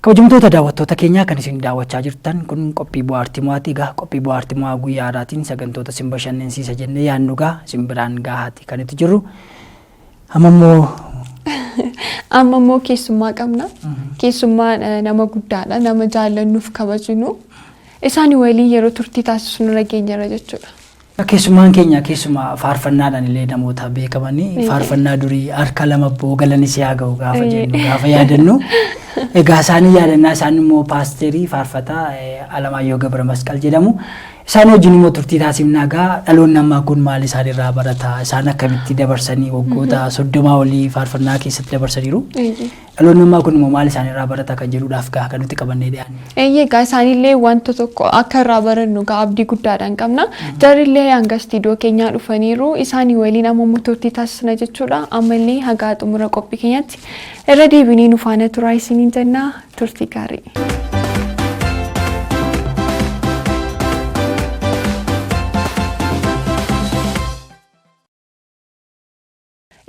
Kabajamtoota daawwattoota keenyaa kan isin daawwachaa jirtan kun qophii bohaartii mo'aati. Egaa qophii bohaartii mo'aa guyyaa har'aatiin sagantoota isin bashannansiisa jennee yaadnu egaa isin biraan gahaati kan itti jirru. Amma immoo Amma immoo keessummaa qabna. Keessummaan nama guddaadha. Nama jaallannuuf kabajnu. Isaan waliin yeroo turtii taasisnu irra geenyerra jechuudha. Keessummaan keenya keessumaa faarfannaadhaan illee namoota beekamanii faarfannaa durii harka lama boogalani si haa ga'u gaafa jennu gaafa yaadannu. Egaa isaanii yaadannaa isaan immoo paasterii faarfataa Alamaayyoo Gabra Masqal jedhamu. Isaan wajjin immoo turtii taasifnaa egaa dhaloonni ammaa kun maal isaan irraa barata isaan akkamitti dabarsanii waggoota 30 olii faarfannaa keessatti dabarsaniiru. Dhaloonni ammaa kun immoo maal isaan irraa barata kan jedhuudhaaf gaa kan nuti qabannee dhiyaanne. Eeyyee egaa isaanillee wanta tokko akka irraa barannu egaa abdii guddaadhaan qabna. Jarrillee hanga istiidiyoo keenyaa dhufaniiru. Isaanii waliin amma immoo turtii taasisna jechuudha. Ammallee haga xumura qophii keenyaatti irra deebinee nu faana turaa isiniin jenna. Turtii gaarii.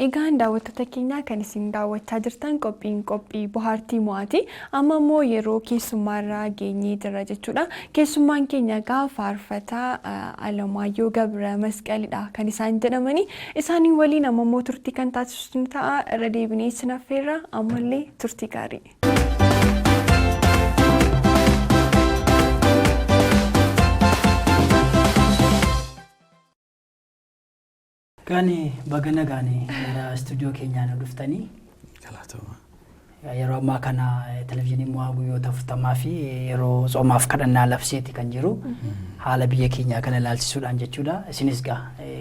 Egaan daawwattoota keenyaa kan isin daawwachaa jirtan qophiin qophii bohaartii mo'aati. Amma immoo yeroo keessummaarra geenyee jirra jechuudha. Keessummaan keenya egaa faarfataa Alamaayyoo Gabra Masqalidha kan isaan jedhamani. Isaanii waliin amma immoo turtii kan taasisnu ta'a. Irra deebinee isin affeerra. Ammallee turtii gaarii. Gaani baga nagaani gara istuudiyoo keenyaa nu dhuftanii. Galatooma. Yeroo ammaa kana televizyiiniin mo'aa guyyoota 40 fi yeroo tsoomaaf kadhannaa labseeti kan jiru. Haala biyya keenyaa kana ilaalchisuudhaan jechuudha. Isinis gaa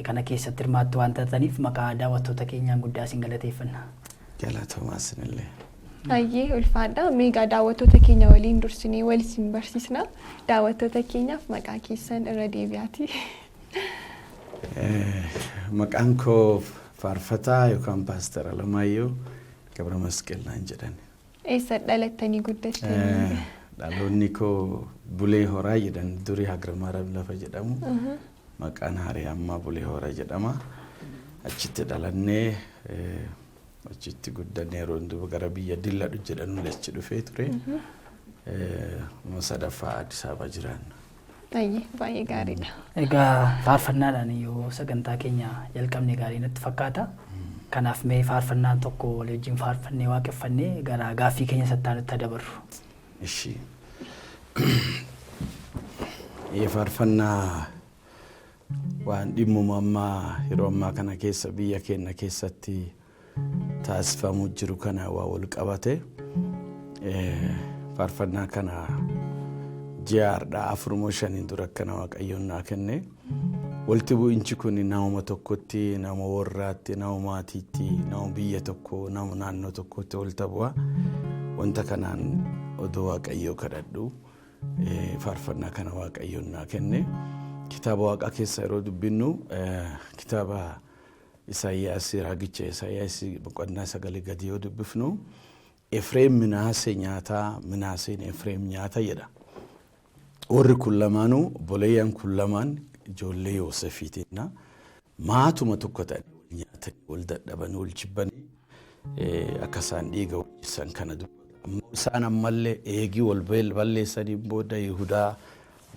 kana keessatti hirmaattu waan taataniif maqaa daawwattoota keenyaan guddaa isin galateeffanna. Galatoomaa isinillee. Hayyee ulfaadha. Mee egaa daawwattoota keenya waliin dursinee wal isin barsiisna. Daawwattoota keenyaaf maqaa keessan irra deebi'aati. Maqaan koo Faarfataa yookaan Paaster Alamaayyoo Gabra Masqel naan jedhan. Eessa dhalattanii guddattanii? Dhaloonni koo Bulee Horaa jedhan durii Hagra Maariyaam lafa jedhamu. Maqaan haarii ammaa Bulee Horaa jedhama. Achitti dhalannee achitti guddannee yeroo duuba gara biyya Dilladhu jedhamu achi dhufee ture. Sadaffaa Addis Ababa jiraanna. Baay'ee baay'ee gaariidha. Egaa faarfannaadhaan yoo sagantaa keenya jalqabne gaarii natti fakkaata. Kanaaf mee faarfannaan tokko walii wajjin faarfannee waaqeffannee gara gaaffii keenya sattaanutti dabarru. Ishi. Faarfannaa waan dhimmuma ammaa yeroo ammaa kana keessa biyya keenya keessatti taasifamuu jiru kana waa wal qabate. Faarfannaa kana ji'a har'aa 4 moo 5 dura akkana Waaqayyoon naa kenne. Walitti bu'inchi kun namuma tokkotti, nama warraatti, nama maatiitti, nama biyya tokko, nama naannoo tokkotti walitti bu'a. Wanta kanaan odoo Waaqayyoo kadhadhu faarfannaa kana Waaqayyoon naa kenne. Kitaaba Waaqaa keessa yeroo dubbinnu kitaaba Isaayyaas raagicha Isaayyaas boqonnaa 9 gadi yoo dubbifnu Efreem Minaasee nyaataa, Minaaseen Efreem nyaata jedha. Warri kun lamaanuu obboleeyyan kun lamaan ijoollee Yoosefiitiin maatuma tokko ta'anii wal nyaatanii wal dadhabanii wal jibbanii akka isaan dhiiga wal kana dubbata. Ammoo isaan ammallee eegii wal balleessanii booda Yihudaa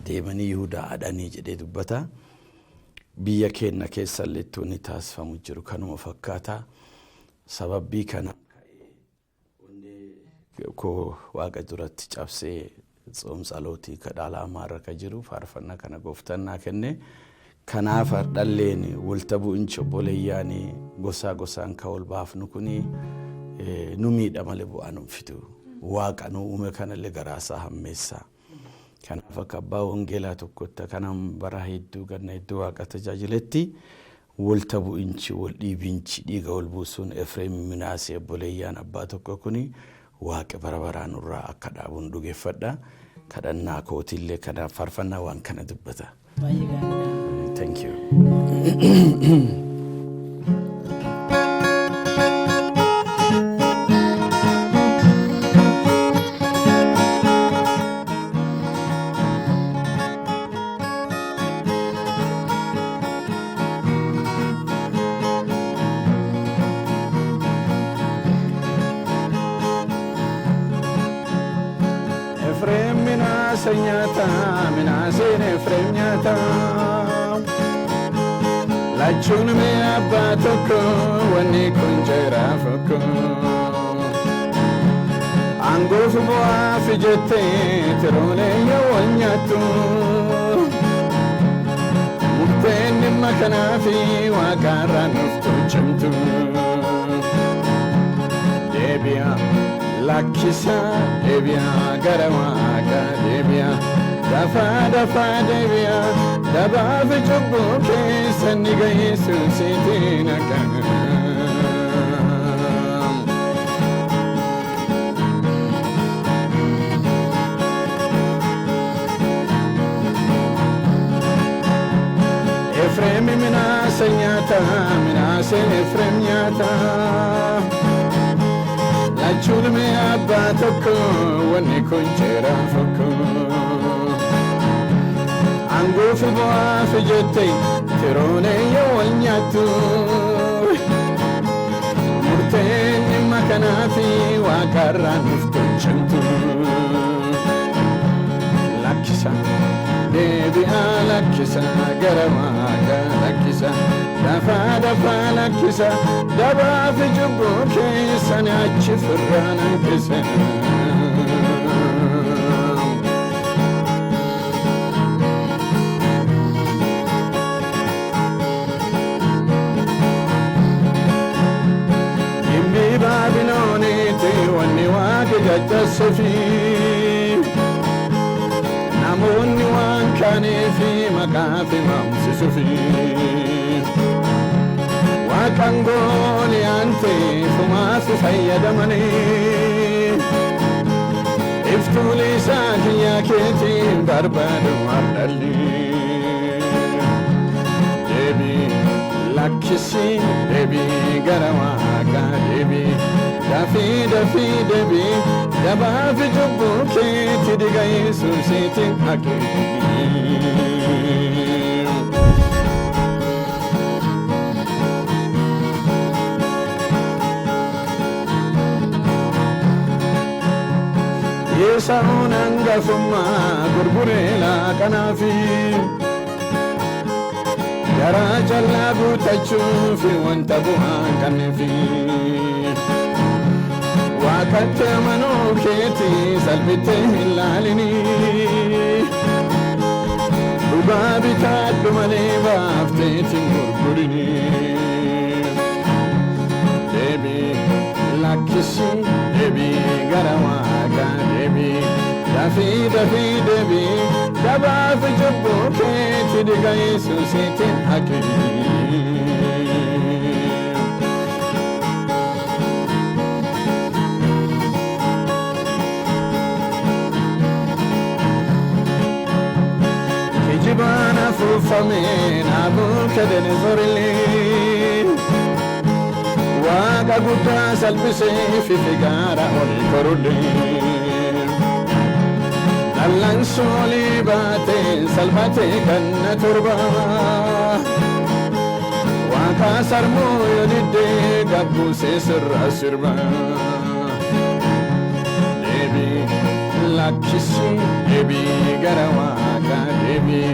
deemanii Yihudaa adhanii jedhee dubbata. Biyya keenya keessallee wanni taasifamu jiru kanuma fakkaata. Sababbii kana koo Waaqa duratti cabsee tsoom tsalootii kadhaa amaarra ka jiru faarfannaa kana gooftaan naa kenne. Kanaaf hardhalleen walta bu'inchi obboleeyyaanii gosaa gosaan ka wal baafnu kuni nu miidha malee bu'aa nu fidu. Waaqa nu uume kanallee garaasaa hammeessa. Kanaaf akka abbaa wangeelaa tokkotti kanaan bara hedduu ganna hedduu Waaqa tajaajiletti walta bu'inchi wal dhiibinchi dhiiga wal buusuun Efreem Minaasee obboleeyyaan abbaa tokko kuni Waaqa bara baraan nurraa akka dhaabuun dhugeeffadha. Kadhannaa kootillee kanaaf faarfannaa waan kana dubbata. Baay'ee gaariidha. Thank you. Minaasee nyaata, Minaaseen Efreem nyaata. Lachuun mee abbaa tokko, wanni kun jeeraaf okko. Aangoof bu'aaf jettee tiroolee yoo wal nyaattu. Murteen dhimma kanaafi waaqarraa nuuf tolchamtu. Deebi'a lakkisa, deebi'a gara waaqa, deebi'a dafaa dafaa, deebi'a dabaaf cubbuu keessa ni gaheessu sitiin akka. Efreem Minaasee nyaata, Minaaseen Efreem nyaata. Lachuun mee abbaa tokko, wanni kun jeeraaf okko. Aangoof bu'aaf jettee tiroolee yoo wal nyaattu. Murteen dhimma kanaafi waaqarraa nuuf tolchamtu. Lakkisa deebi'a, lakkisa gara waaqa, lakkisa dafaa dafaa, lakkisa dabaaf cubbuu keessan achi firraan hanqisa. Gimbii Baabilooniiti wanni waaqi jajjasseefi. Namoonni waan kaaneefi maqaa fi maamsisuufi. Waaqan gooliyaan ta'eefumaaf fayyadamanii. Iftuuli isaa kiyyaa keetiin barbaadu hardhalli. Deebii lakkisii, deebii gara waaqaa, deebii dafii dafii, deebii dabaaf cubbuu keetti diga Yesuusiitiin haqee. Yesaa'uun hangafummaa gurguree laaqanaafi. Garaa callaa guutachuufi wanta bu'aa hin qabneefi. Waaqatti amanuu keeti salphittee hin laalini. Dhugaa bitaadhu malee baafteetiin gurgurini. Deebii lakkisii, deebii gara waaqaa, deebii dafii dafii, deebii dabaaf cubbuu keetti diga Yesuusiitiin haqee. Kijibaan afuufame Naabukadenezorillee Waaqa guddaa salphisee fifi gaara olii korullee. Dallansuu olii baatee salphatee ganna 7. Waaqa sarmuu yoo diddee gabbuusee sirra sirba. Deebii lakkisii, deebii gara waaqaa, deebii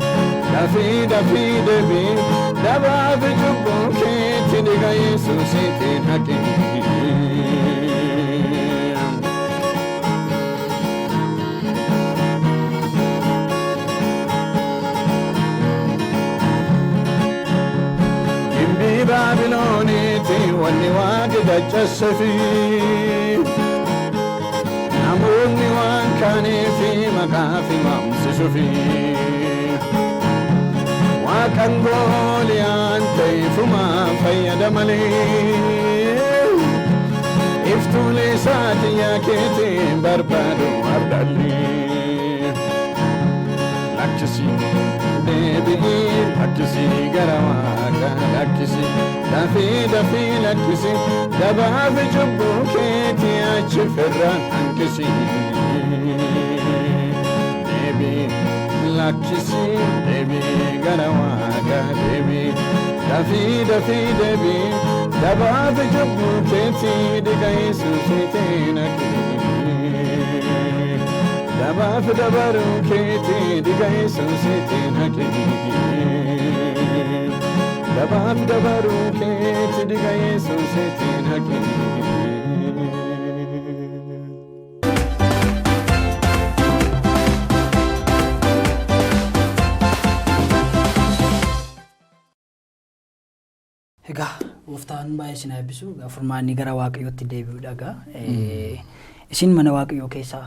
dafii dafii, deebii dabaaf cubbuu keetti diga Yesuusiitiin haqee. Gimbii Baabilooniiti wanni waaqi daccasseefi. Namoonni waan kaaneefi maqaa fi maamsisuufi. Waaqan gooliyaan ta'eefumaa fayyada malee. Iftuulee isaatii keetiin barbaadu hardhalli. Lakkisii deebi'ii, lakkisii gara waaqaa, lakkisii dafii dafii, lakkisii dabaaf cubbuu keetii achi firraan hanqisii. Deebii lakkisii, deebii gara waaqaa, deebii dafii dafii, deebii dabaaf cubbuu keetii dhiiga Yesuusiitiin haqii. Dabaaf dabaruu keetii dhiiga Yesuusiitiin haqi. Dabaaf dabaruu keetii dhiiga Yesuusiitiin haqi. Egaa gooftaan baay'ee isin haa eebbisu. Egaa furmaanni gara Waaqayyootti deebi'uudha egaa. Isin mana Waaqayyoo keessa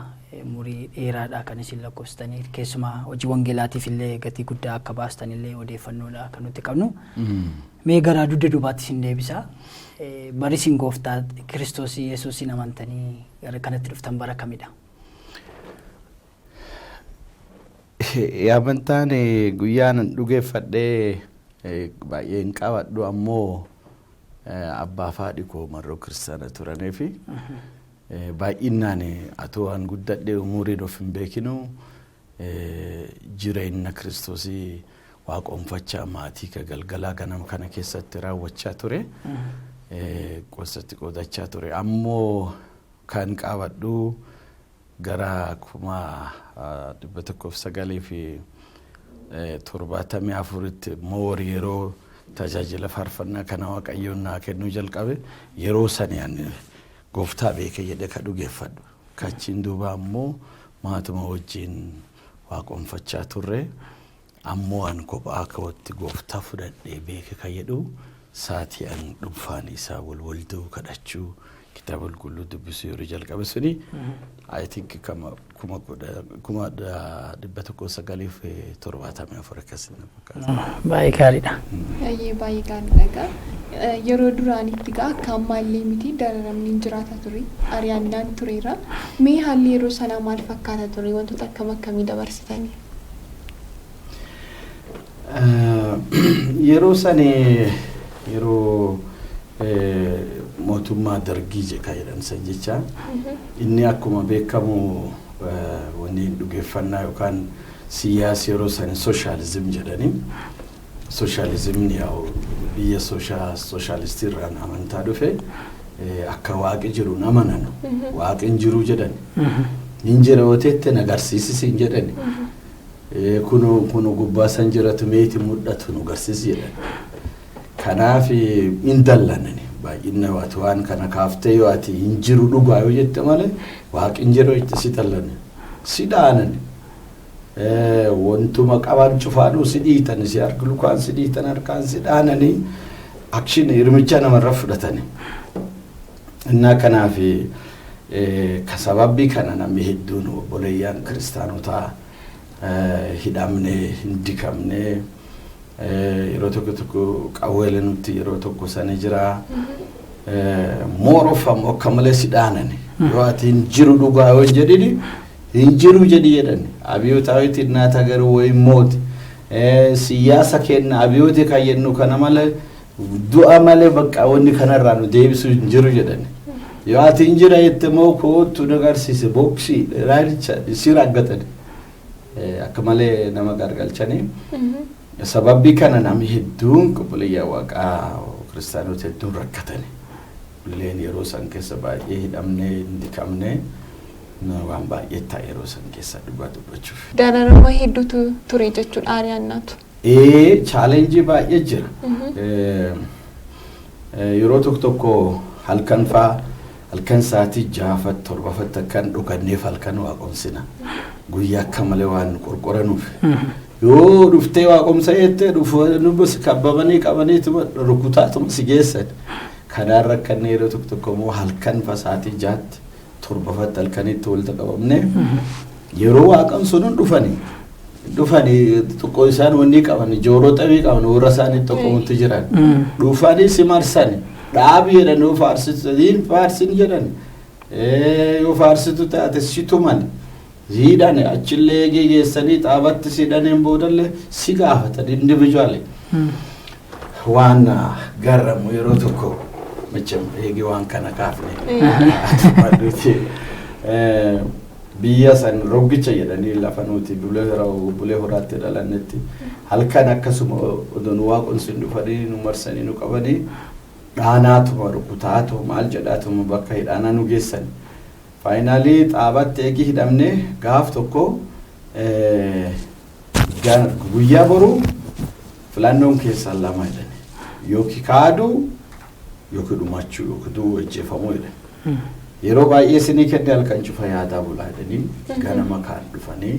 umurii dheeraadha kan isin lakkoofsitanii, keessumaa hojii wangeelaatiif illee gatii guddaa akka baastan illee odeeffannoodha kan nuti qabnu. Mee gara dugda duubaatti isin deebisa. Bari isin gooftaa Kiristoos Yesuusiin amantanii gara kanatti dhuftan bara kamidha? Amantaan guyyaan dhugeeffadhee baay'ee hin qabadhu, ammoo abbaa fi haadhi koo marroo kiristaana turanii fi baay'inaan atoo waan guddadhee umuriin of hin beekinu jireenya Kiristoosii waaqonfachaa maatii ka galgalaa ganama kana keessatti raawwachaa ture. Qoosatti qoodachaa ture. Ammoo kan qabadhu gara 1974tti moor yeroo tajaajila faarfannaa kana Waaqayyoon naa kennuu jalqabe, yeroo sani ani gooftaa beeke jedhe ka dhugeeffadhu. Kachiin duuba ammoo maatuma wajjin waaqonfachaa turre. Ammoo an kophaa kootti gooftaa fudhadhee beeke ka jedhu saatii an dhuunfaan isaa wal walda'uu, kadhachuu, kitaaba qulqulluu dubbisuu yeroo jalqabe suni, I think kama 1974 akkas na fakkaata. Baay'ee gaariidha. Baay'ee baay'ee gaariidha egaa. Yeroo duraanitti egaa akka ammaallee miti, dararamni hin jiraata ture. Ari'annaan tureera. Mee haalli yeroo sanaa maal fakkaata ture? Wantoota akkam akkamii dabarsitanii? Yeroo sani yeroo mootummaa Dargii jedha jedhan san jecha, inni akkuma beekamu wanni dhugeeffannaa yookaan siyaasa yeroo sani sooshaalizim jedhanii, sooshaalizimni yaa'u biyya sooshaalistii irraan amantaa dhufe, akka waaqi jiru amanan, waaqi hin jiru jedhan, hin jira yoo teette na agarsiisisi hin jedhani, kunu kunu gubbaa san jiratu meeti mul'atu nu agarsiisi jedhan. Kanaaf hin dallanani baay'ina waati waan kana kaaftee, yoo ati hin jiru dhugaa yoo jette malee, waaqi hin jiru jette, si dallani, si dhaanani. Wantuma qaban cufaanuu si dhiitan, si harka lukaan si dhiitan, harkaan si dhaananii, action hirmicha namarra fudhatani. Innaa kanaaf ka sababii kana namni hedduun obboleeyyan kiristaanotaa hidhamne, hin dikamne, yeroo tokko tokko qawweele nutti yeroo tokko sani jira. Moorofamu akka malee si dhaanani. Yoo ati hin jiru dhugaa yoo hin jedhini, hin jiru jedhi jedhani. አብዮታዊት እናት ሀገር ወይም ሞት, siyaasa kenna abiyooti kan jennu kana malee, du'a malee bakka wanni kanarraa nu deebisu hin jiru jedhani. Yoo ati hin jira jette immoo kootu nu agarsiise, boksii raalicha si raaggatani. Akka malee nama gargalchanii. Sababii kana namni hedduun obboleeyyan waaqaa kiristaanota hedduun rakkatani. Illeen yeroo san keessa baay'ee hidhamnee, hin dikamnee, waan baay'ee ta'a yeroo san keessa dhugaa dubbachuuf. Dararama hedduutu ture jechuudha, ari'annaatu. Ee, challenge baay'ee jira. Yeroo tokko tokko halkan faa, halkan sa'aatii 6fatti 7fatti akkan dhuganneef halkan waaqomsina. Guyyaa akka malee waan nu qorqoranuuf. Yoo dhuftee waaqomsa jettee dhufu kabbabanii qabaniituma rukutaatuma si geessan. Kanaan rakkanne. Yeroo tokko tokko immoo halkan fa sa'aatii 6tti 7fatti halkanitti walitti qabamne yeroo waaqamsu nun dhufanii dhufanii xiqqoo isaan wanni qaban, jooroo xabii qaban, warra isaanii tokkomutti jiran dhufanii si marsani, dhaabi jedhan. Yoo faarsitu hin faarsin jedhan, yoo faarsitu taate si tuman, hidhan, achillee eegee geessanii xaabatti si hidhaniin boodallee si gaafatan individually. Waan garramu yeroo tokko macham eegee waan kana kaafne atumadhuuti biyya san roggicha jedhanii lafa nuti Bulee Horaatti dhalannetti halkan akkasuma odoo nu waaqonsin dhufanii nu marsanii nu qabanii dhaanaatuma rukutaatuma maal jedhaatuma bakka hidhaanaa nu geessan. Finally xaabaatti eegi hidhamne gaaf tokko guyyaa boruu filannoon keessan lama jedhani. Yookiin kaaduu yookiin dhumachuu yookiin du'uu, ajjeefamuu jedhan. Yeroo baay'ee isinii kenne, halkan cufa yaadaa bulaa jedhanii ganama kaan dhufanii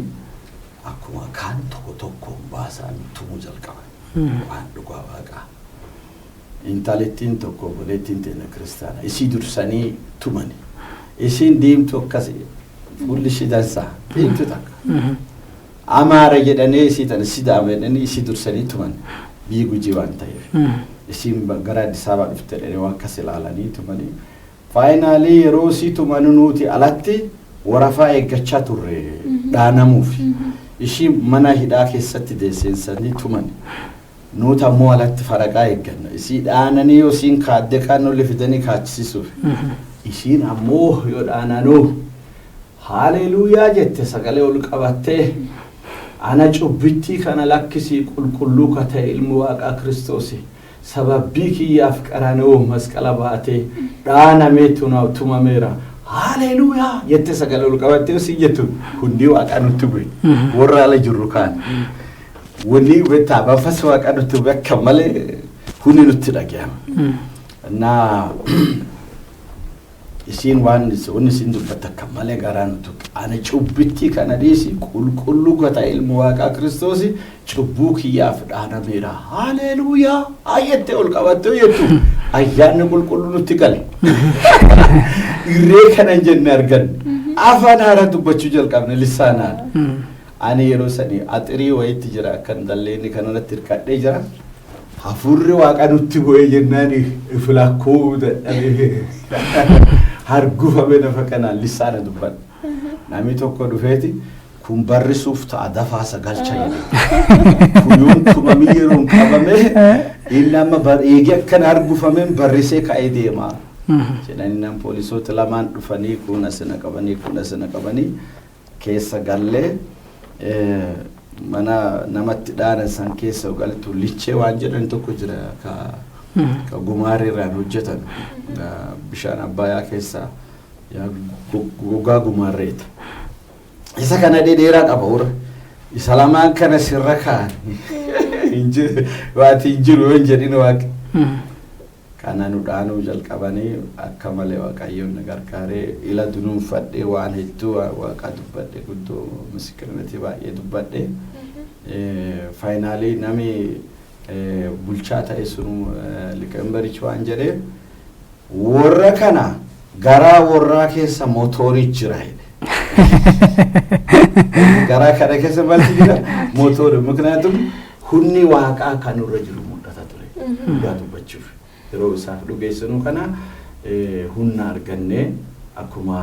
akkuma kaan tokko tokkoon baasan tumuu jalqaban. Waan dhugaa waaqaa. Intalittiin tokko, obboleettiin teenya kiristaana, isii dursanii tumani. Isiin diimtuu akkas, fuulli ishii dansaa, diimtuu takka. Amaara jedhanii isii tana, Sidaama jedhanii isii dursanii tuman, biyyi Gujii waan ta'eef. Isiin gara Addis Ababaa dhufte jedhanii waan akkas ilaalanii tumanii. Finally yeroo isii tumanu nuti alatti warafaa eeggachaa turre dhaanamuuf. Ishii mana hidhaa keessatti deesseensanii tuman. Nuti ammoo alatti faraqaa eegganna. Isii dhaananii yoo isiin kaadde kaan olli fidanii kaachisiisuuf. Isiin ammoo yoo dhaananuu "Haaleluuyaa" jette, sagalee ol qabattee, "Ana cubbittii kana lakkisii, qulqulluu ka ta'e ilmi waaqaa Kiristoos sababbii kiyyaaf qaranoo masqala baatee dhaanamee tumameera. Haaleluuyaa" jette sagalee ol qabattee. Osii jettu hundi waaqaa nutti bu'e. Warra ala jirru kaan. Wanni beektaa manfas waaqaa nutti bu'e, akka malee hundi nutti dhaga'ama. Naa isiin waan wanni isiin dubbatte akka malee garaa nu tuqe. "Ana cubbittii kana dhiisi, qulqulluu ka ta'e ilmi waaqaa Kiristoos cubbuu kiyyaaf dhaanameera. Haaleluuyaa" jettee ol qabattee jettu ayyaanni qulqulluu nutti gale. Irree kana hin jenne arganne. Afaan haaraa dubbachuu jalqabne, lissaanaan. Ani yeroo sanii axirii wayiitti jira, akkan dalleenni kanarratti hirkadhee jira. Hafuurri waaqa nutti bu'ee jennaan filakkuu dadhabee hargufame lafa kanaan lissaana dubbadha. Namni tokko dhufeeti, "Kun barrisuuf ta'a, dafaa sagalcha" jedhe. Kun yoon tumamii yeroon qabame inni amma eegee akkana hargufameen barrisee ka'ee deema. Jedhanii nam poolisoota lamaan dhufanii kun asina qabanii, kun asina qabanii keessa gallee mana namatti dhaanan san keessa galtu lichee waan jedhan tokko jira, ka gumaareerraan hojjetan, bishaan Abbayaa keessa gogaa gumaarreeti. Isa kana dhedheeraa qaba ura. Isa lamaan kana sirra kaa'an. Waati hin jiru yoo hin jedhin waaqi. Kana nu dhaanuu jalqabanii akka malee Waaqayyoon na gargaaree ila dunuunfadhee waan hedduu waaqa dubbadhe, guddoo misikirnati baay'ee dubbadhe. Finally nami bulchaa ta'e sun, liqambarichi, waan jedhee, "Warra kana garaa warraa keessa mootorii jira" jedhe. Garaa kana keessa maaltu jira? Mootorii. ምክንያቱም humni waaqaa kan irra jiru mul'ata ture. Dhugaa dubbachuuf. Yeroo isaaf dhugeessinu kana humna argannee akkuma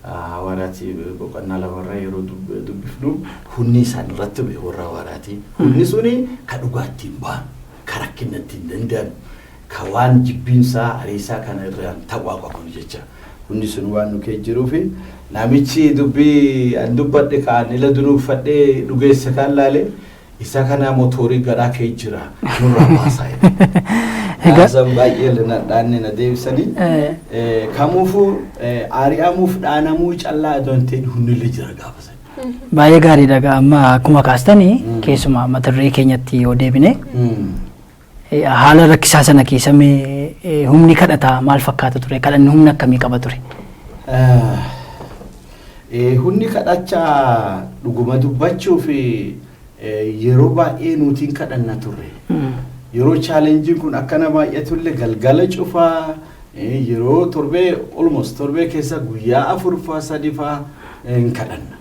Hawaaraatii boqonnaa 2rraa yeroo dubbifnu humni isaan irratti bu'e warra hawaaraatii. Humni suni ka dhugaa ittiin ba'an, ka rakkina ittiin danda'an, ka waan jibbiinsaa ariisaa kana irraan ta'uu qabu jecha. Hundi sun waan nu keessa jiruufi namichi dubbii an dubbadhe kaan ila dunuunfadhee dhugeessa kaan laale, "Isa kana motorii garaa kee jira, nurraa baasaa" jedhe. San baay'ee dhaanne na deebisanii. Kamuufuu ari'amuuf dhaanamuu callaa adoo hin ta'in humnillee jira gaafa sana. Baay'ee gaariidha amma akkuma kaastanii, keessumaa mata duree keenyatti yoo deebine, haala rakkisaa sana keessa mee humni kadhataa maal fakkaata ture? Kadhanni humna akkamii qaba ture? Humni kadhachaa dhuguma dubbachuuf yeroo baay'ee nutiin kadhanna turre. Yeroo challengeiin kun akkana baay'atullee galgala cufaa yeroo torbee, almost torbee keessa guyyaa afurfaa sadifaa hin kadhanna.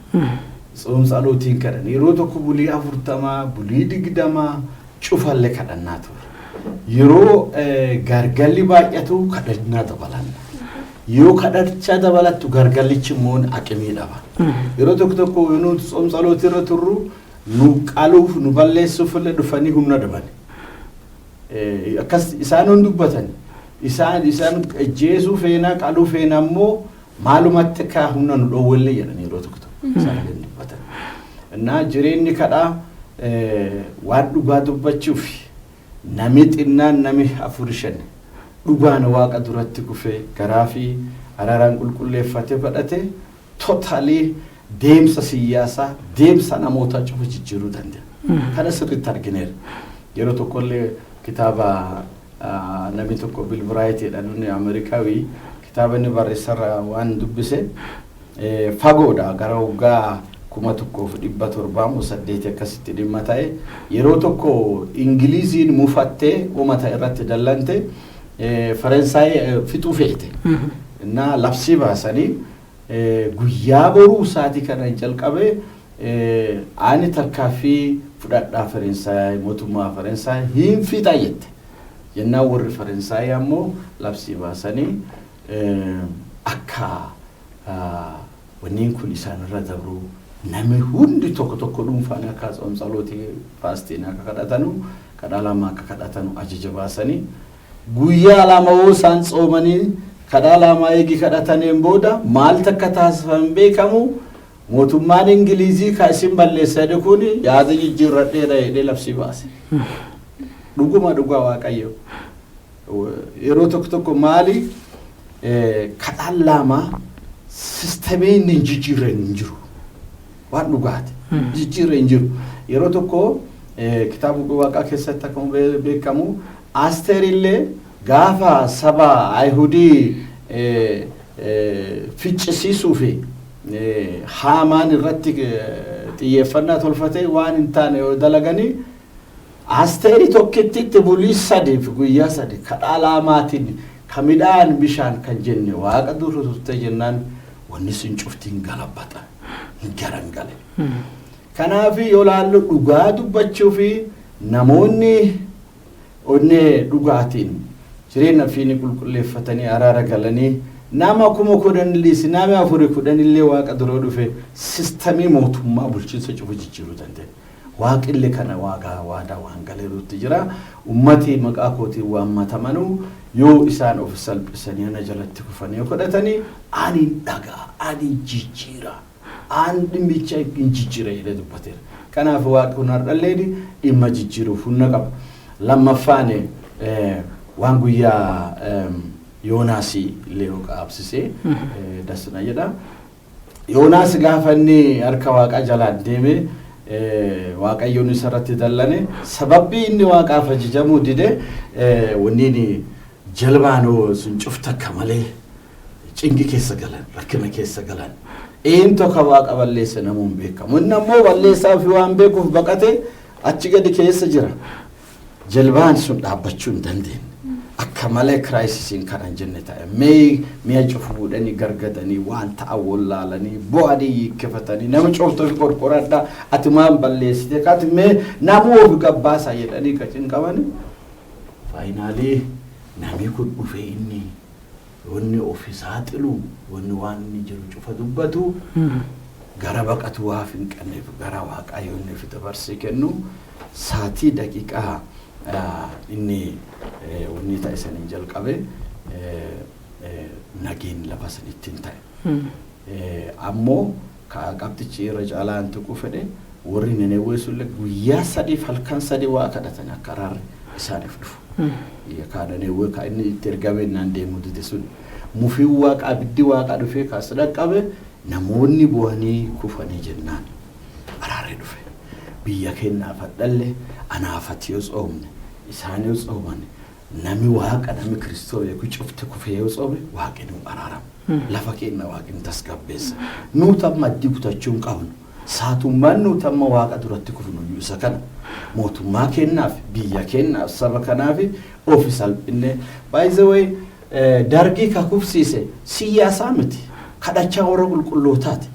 Tsoom tsalootiin kadhanna. Yeroo tokko bulii 40, bulii 20 cufallee kadhannaa turre. Yeroo gargalli baay'atu kadhannaa dabalanna. Yoo kadhachaa dabalattu gargallichi immoo aqimii dhaba. Yeroo tokko tokko nuti tsoom tsalootii irra turru nu qaluuf nu balleessuuf illee dhufanii humna dhaban. Akkas isaan hin dubbatan. Isaan ajjeesuu feenaa, qaluu feenaa immoo maalumatti akka humna nu dhoowwallee jedhan yeroo tokko tokko isaan hin dubbatan. Innaa jireenyi kadhaa waan dhugaa dubbachuuf nami xinnaan nami afur shan dhugaan waaqa duratti kufee garaa fi araaraan qulqulleeffatee kadhate, totally deemsa siyaasaa, deemsa namootaa cufa jijjiiruu danda'a. Kana sirriitti argineera. Yeroo tokkollee kitaaba namni tokko Bill Bright jedhan, inni Ameerikaawii, kitaaba inni barreessarra waan dubbise, fagoodha, gara waggaa 1708 akkasitti dhimma ta'e. Yeroo tokko Ingiliziin mufattee uummata irratti dallante, Faransaay fixuu feete. Innaa labsii baasanii, guyyaa boruu isaatii kana jalqabe ani tarkaaffii fudhadhaa, Faransaay, mootummaa Faransaay hin fixa jette. Jennaan warri Faransaay ammoo labsii baasanii akka wanniin kun isaanirra dabru, namni hundi tokko tokko dhuunfaan akka tsoomtsalootii fastiin akka kadhatanu, kadhaa lama akka kadhatanu ajaja baasanii, guyyaa 2 hoo isaan tsoomanii kadhaa 2 eegi kadhataniin booda maal takka taasifan beekamu, mootummaan Ingilizii ka isin balleessa jedhe kun yaada jijjiirradheera jedhee labsii baase. Dhuguma dhugaa Waaqayyo. Yeroo tokko tokko maali, kadhaan lama systemii inni hin jijjiirre hin jiru. Waan dhugaati. Jijjiirre hin jiru. Yeroo tokko kitaaba Waaqaa keessatti akkuma beekamu Asteer illee gaafa saba Ayihudii ficcisiisuu fi Haamaan irratti xiyyeeffannaa tolfatee waan hin taane yoo dalaganii, Asteeri tokkittitti bulii 3f guyyaa 3 kadhaa laamaatiin ka midhaan bishaan kan jenne Waaqa dura turte jennaan, wanni sun cufti hin galabbata, hin garangale. Kanaaf yoo laallu, dhugaa dubbachuu fi namoonni onnee dhugaatiin jireenya ofiini qulqulleeffatanii araara galanii, nama 10,000 illee, nama 4 10 illee Waaqa dura dhufe, systemii mootummaa bulchiinsa cufu jijjiiruu dandeenya. Waaqillee kana waagaa waadaa waan galeerutti jira. Ummati maqaa kootiin waammatamanuu yoo isaan of salphisanii ana jalatti kufanii yoo kadhatanii, ani dhagaa, ani jijjiira. Aan dhimmicha hin jijjiira jedhee dubbateera. Kanaaf Waaqni kun har'allee dhimma jijjiiruuf humna qaba. Lammaffaan waan guyyaa Yoonaas illee yoo qaabsisee dasna jedha. Yoonaas gaafa inni harka Waaqaa jalaan deeme, Waaqayyoon isarratti dallane, sababbii inni Waaqaaf ajajamuu dide, wanni jalbaan sun cufta akka malee cinqi keessa galan, rakkina keessa galan. Eentu akka Waaqa balleesse namuun beekamu. Inni ammoo balleessaa fi waan beekuuf baqate achi gadi keessa jira. Jalbaan sun dhaabbachuu hin dandeenye. Akka malee crisisiin kana hin jenne ta'e. Mee mi'a cufu fuudhanii gargadanii, waan ta'an wallaalanii, bu'anii hiikkifatanii, nama cuftu fi qorqoradhaa, ati maan balleessite kaati, mee namuu of gabbaasaa jedhanii ka cinqamani. Finally namni kun dhufee, inni wanni of saaxilu, wanni waan inni jiru cufa dubbatu, gara baqatu waaf hin qabneef gara Waaqaa yoo inni fi dabarsee kennu, saatii daqiiqaa inni wanni ta'e saniin jalqabe nageen lafa sanitti hin ta'e. Ammoo qabxichi irra caalaan tuquu fedhe, warri Nenewwee sunillee guyyaa 3f halkan 3 waa kadhatan akka araarri isaaniif dhufu. Ka Nenewwee ka inni itti ergame naan deemuu dide sun, mufiin Waaqa, abiddi Waaqaa dhufee kaas dhaqqabe, namoonni bu'anii kufanii jennaan araarri dhufe. Biyya keenyaaf hadhalle anaafati yoo tsoomne, isaan yoo tsooman, nami Waaqa, nami Kiristoo beeku cufti kufee yoo tsoome, Waaqni nu araarama. Lafa keenya Waaqni tasgabbeessa. Nuti amma addii kutachuu hin qabnu. Saatummaan nuti amma Waaqa duratti kufnu iyyuu isa kana. Mootummaa keenyaaf, biyya keenyaaf, saba kanaaf ofi salphinne. By the way, dargii ka kufsiise siyaasaa miti. Kadhachaa warra qulqullootaati.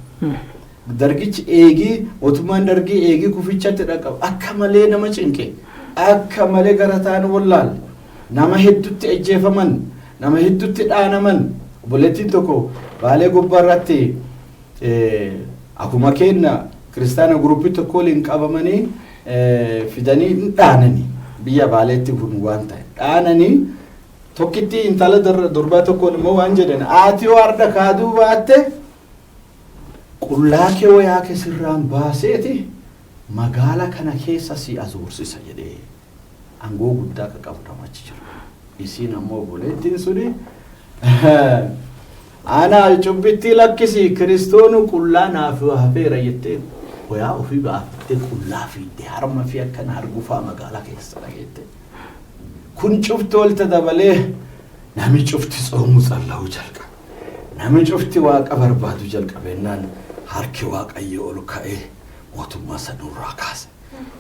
Dargichi eegii, mootummaan dargii eegii kufichatti dhaqabu akka malee nama cinqe, akka malee gara ta'an wallaalle, nama hedduutti ejjeefaman, nama hedduutti dhaanaman. Obboleettiin tokko Baalee gubbaarratti akkuma keenya kiristaana groupii tokko waliin qabamanii fidanii hin dhaananii, biyya Baaleetti kun waan ta'e dhaananii, tokkitti intala durbaa tokkoon immoo waan jedhan, ati yoo arda kaaduu baatte qullaa kee wayaa kee sirraan baaseeti magaala kana keessa si azoorsisa jedhee, aangoo guddaa akka qabu namachi jira. Isiin ammoo obboleettiin suni Ana cubbittii lakkisi, Kiristoonu qullaa naaf hafeera jettee wayaa ofii baafattee qullaa fiiddee harma fi akkana argufaa magaalaa keessa dhageette. Kun cufti walta dabalee nami cufti tsoomuu tsallahuu jalqabe. Nami cufti Waaqa barbaadu jalqabeennaan harki Waaqayyo ol ka'ee mootummaa sanurraa kaase.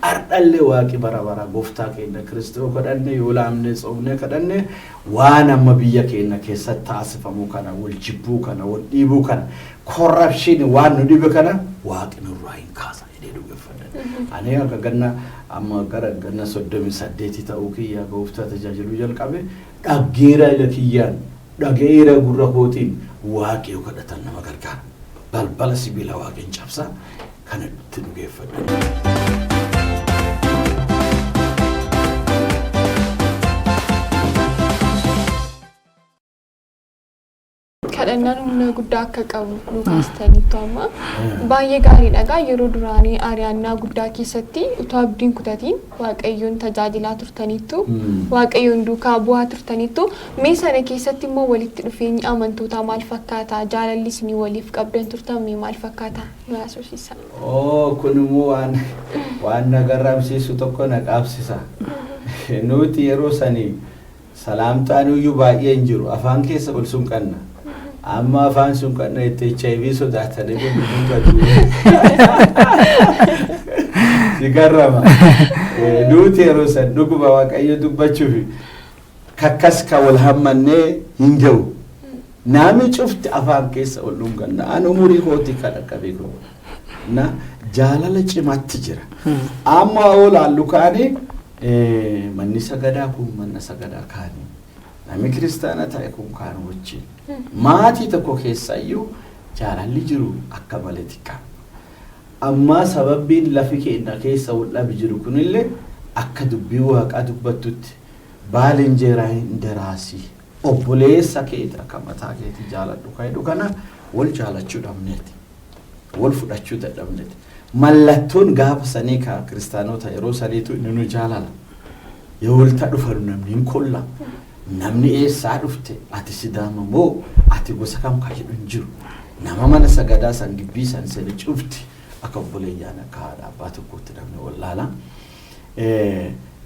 Ardhallee Waaqi bara bara gooftaa keenya Kiristoo kadhanne, yoo laamnee tsoomnee kadhanne, waan amma biyya keenya keessatti taasifamu kana, wal jibbuu kana, wal dhiibuu kana, corruption waan nu dhibe kana Waaqi nurraa hin kaasa jedhee dhugeeffadha. Ani akka ganna amma gara ganna 38 ta'uu kiyya gooftaa tajaajiluu jalqabe, dhaggeera ila kiyyaan, dhaga'eera gurra kootiin, Waaqi yoo kadhatan nama gargaara. Balbala sibiila Waaqin cabsa, kana itti dhugeeffadha. Kadhannaan humna guddaa akka qabu nu kaastaniitu amma. Baay'ee gaariidha egaa, yeroo duraanii ari'annaa guddaa keessatti utuu abdiin kutatiin Waaqayyoon tajaajilaa turtaniittu, Waaqayyoon duukaa bu'aa turtaniittu. Mee sana keessatti immoo walitti dhufeenyi amantootaa maal fakkaata? Jaalalli isinii waliif qabdan turtan mee maal fakkaata? Nu haasofsiisa. Oo, kun immoo waan na garramsiisu tokko na qaabsisa. Nuti yeroo sanii salaamtaan iyyuu baay'ee hin jiru. Afaan keessa ol sunqanna. Amma afaan sunqanna itti HIV sodaatanii kun dhungatu. Si garrama. Nuti yeroo san dhuguma Waaqayyo dubbachuuf kakkas ka wal hammannee hin ga'u. Nami cufti afaan keessa ol dhunganna. Ani umurii kootii kan akka beeku. Na jaalala cimaatti jira. Amma olaallu kaanii manni sagadaa kun mana sagadaa kaanii. Namni kiristaana ta'e kun kaan wajjin. Maatii tokko keessayyuu jaalalli jiru akka malee xiqqaa. Ammaa sababbiin lafi keenya keessa wal dhabi jiru kunillee akka dubbii Waaqaa dubbattutti baalinjeeraa hin deraasii. Obboleessa keeti akka mataa keetii jaaladhu kan jedhu kana wal jaalachuu dhabneeti. Wal fudhachuu dadhabneeti. Mallattoon gaafa sanii ka kiristaanota yeroo saniitu inni nu jaalala. Yoo walta dhufanu namni hin kolla. Namni eessaa dhufte, ati Sidaama moo ati gosa kam ka jedhu hin jiru. Nama mana sagadaa san gibbii san sani cufti akka obboleeyyaan, akka haadha abbaa tokkootti namni wallaala.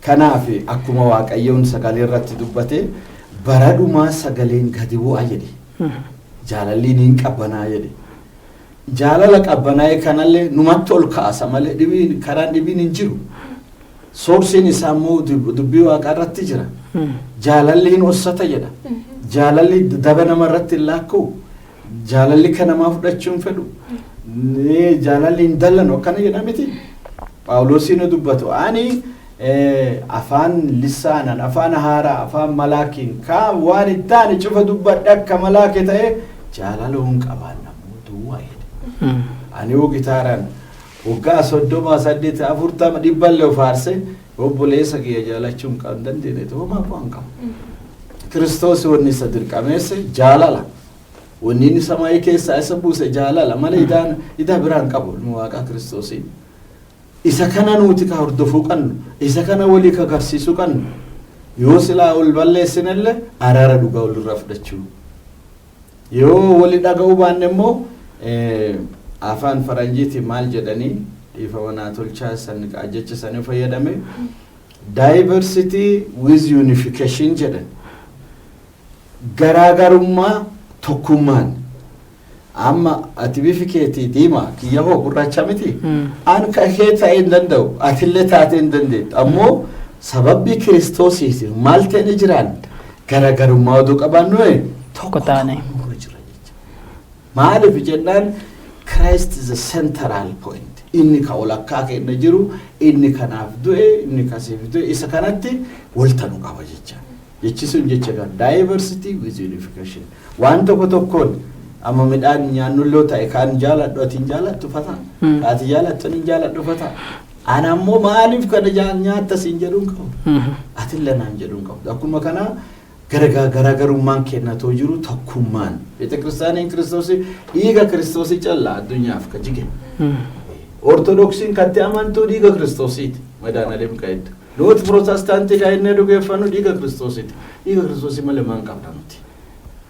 Kanaaf akkuma Waaqayyoon sagalee irratti dubbate, bara dhumaa sagaleen gadi bu'a jedhe. Jaalalliin hin qabbanaa jedhe. Jaalala qabbanaa'e kanallee numatti ol kaasa malee dhibiin karaan dhibiin hin jiru. Sourceiin isaa immoo dubbii Waaqaa irratti jira. Jaalalli hin ossata jedha. Jaalalli daba nama irratti hin laakka'u. Jaalalli kan namaa fudhachuu hin fedhu. Jaalalli hin dallanu akkana jedha miti. Phaawulosiin dubbatu, ani afaan lissaanan, afaan haaraa, afaan malaakiin kaan waan hin taane cufa dubbadhe, akka malaake ta'e jaalala hin qabaanna immoo duwwaa jedhe. Ani hoo gitaaraan waggaa 38, 40, 100llee faarse, obboleessa kiyya jaalachuu hin qabu dandeenye ta'uu maa bu'aan qabu. Kiristoos wanni isa dirqameesse jaalala. Wanni inni samaayii keessaa isa buuse jaalala malee idaan idaa biraa hin qabu ilmi Waaqaa Kiristoosiin. Isa kana nuti ka hordofuu qabnu, isa kana walii ka garsiisuu qabnu, yoo silaa ol balleessinellee araara dhugaa walirraa fudhachuu. Yoo wali dhaga'uu baanne immoo afaan faranjiitiin maal jedhanii, dhiifama naa tolchaa, san jecha sanii fayyadame, diversity with unification jedhan. Garaagarummaa tokkummaan. Amma ati bifi keetii diimaa, kiyya hoo gurraacha miti. An ka kee ta'ee hin danda'u, atillee taatee hin dandeettu. Ammoo sababbii Kiristoosiitiin maal ta'e jiraan, garaagarummaa oduu qabaannu tokko taane. Nurra jira jecha. Maaliif jennaan, Christ is the central point. Inni ka walakkaa keenya jiru, inni kanaaf du'e, inni kasiif du'e, isa kanatti walta nu qaba jecha. Jechi sun jecha kan diversity with unification. Waan tokko tokkoon amma midhaan nyaannullee ta'e, kaan jaaladhu ati hin jaalattu fata. Ati jaalattu hin jaaladhu fata. Ana ammoo maaliif kana nyaatta siin jedhuun qabu. Atillee naan jedhuun qabu. Akkuma kana garaagarummaan kennatoo jiru tokkummaan. Beeta kiristaaniin Kiristoosii dhiiga Kiristoosii callaa addunyaaf ka jige. Ortodoksiin katti amantuu dhiiga Kiristoosiiti. Madaanaaleem ka'eddu. Nuti Pirotestaantii kan inni dhugeeffannu dhiiga Kiristoosiiti. Dhiiga Kiristoosii malee maal qabna nuti?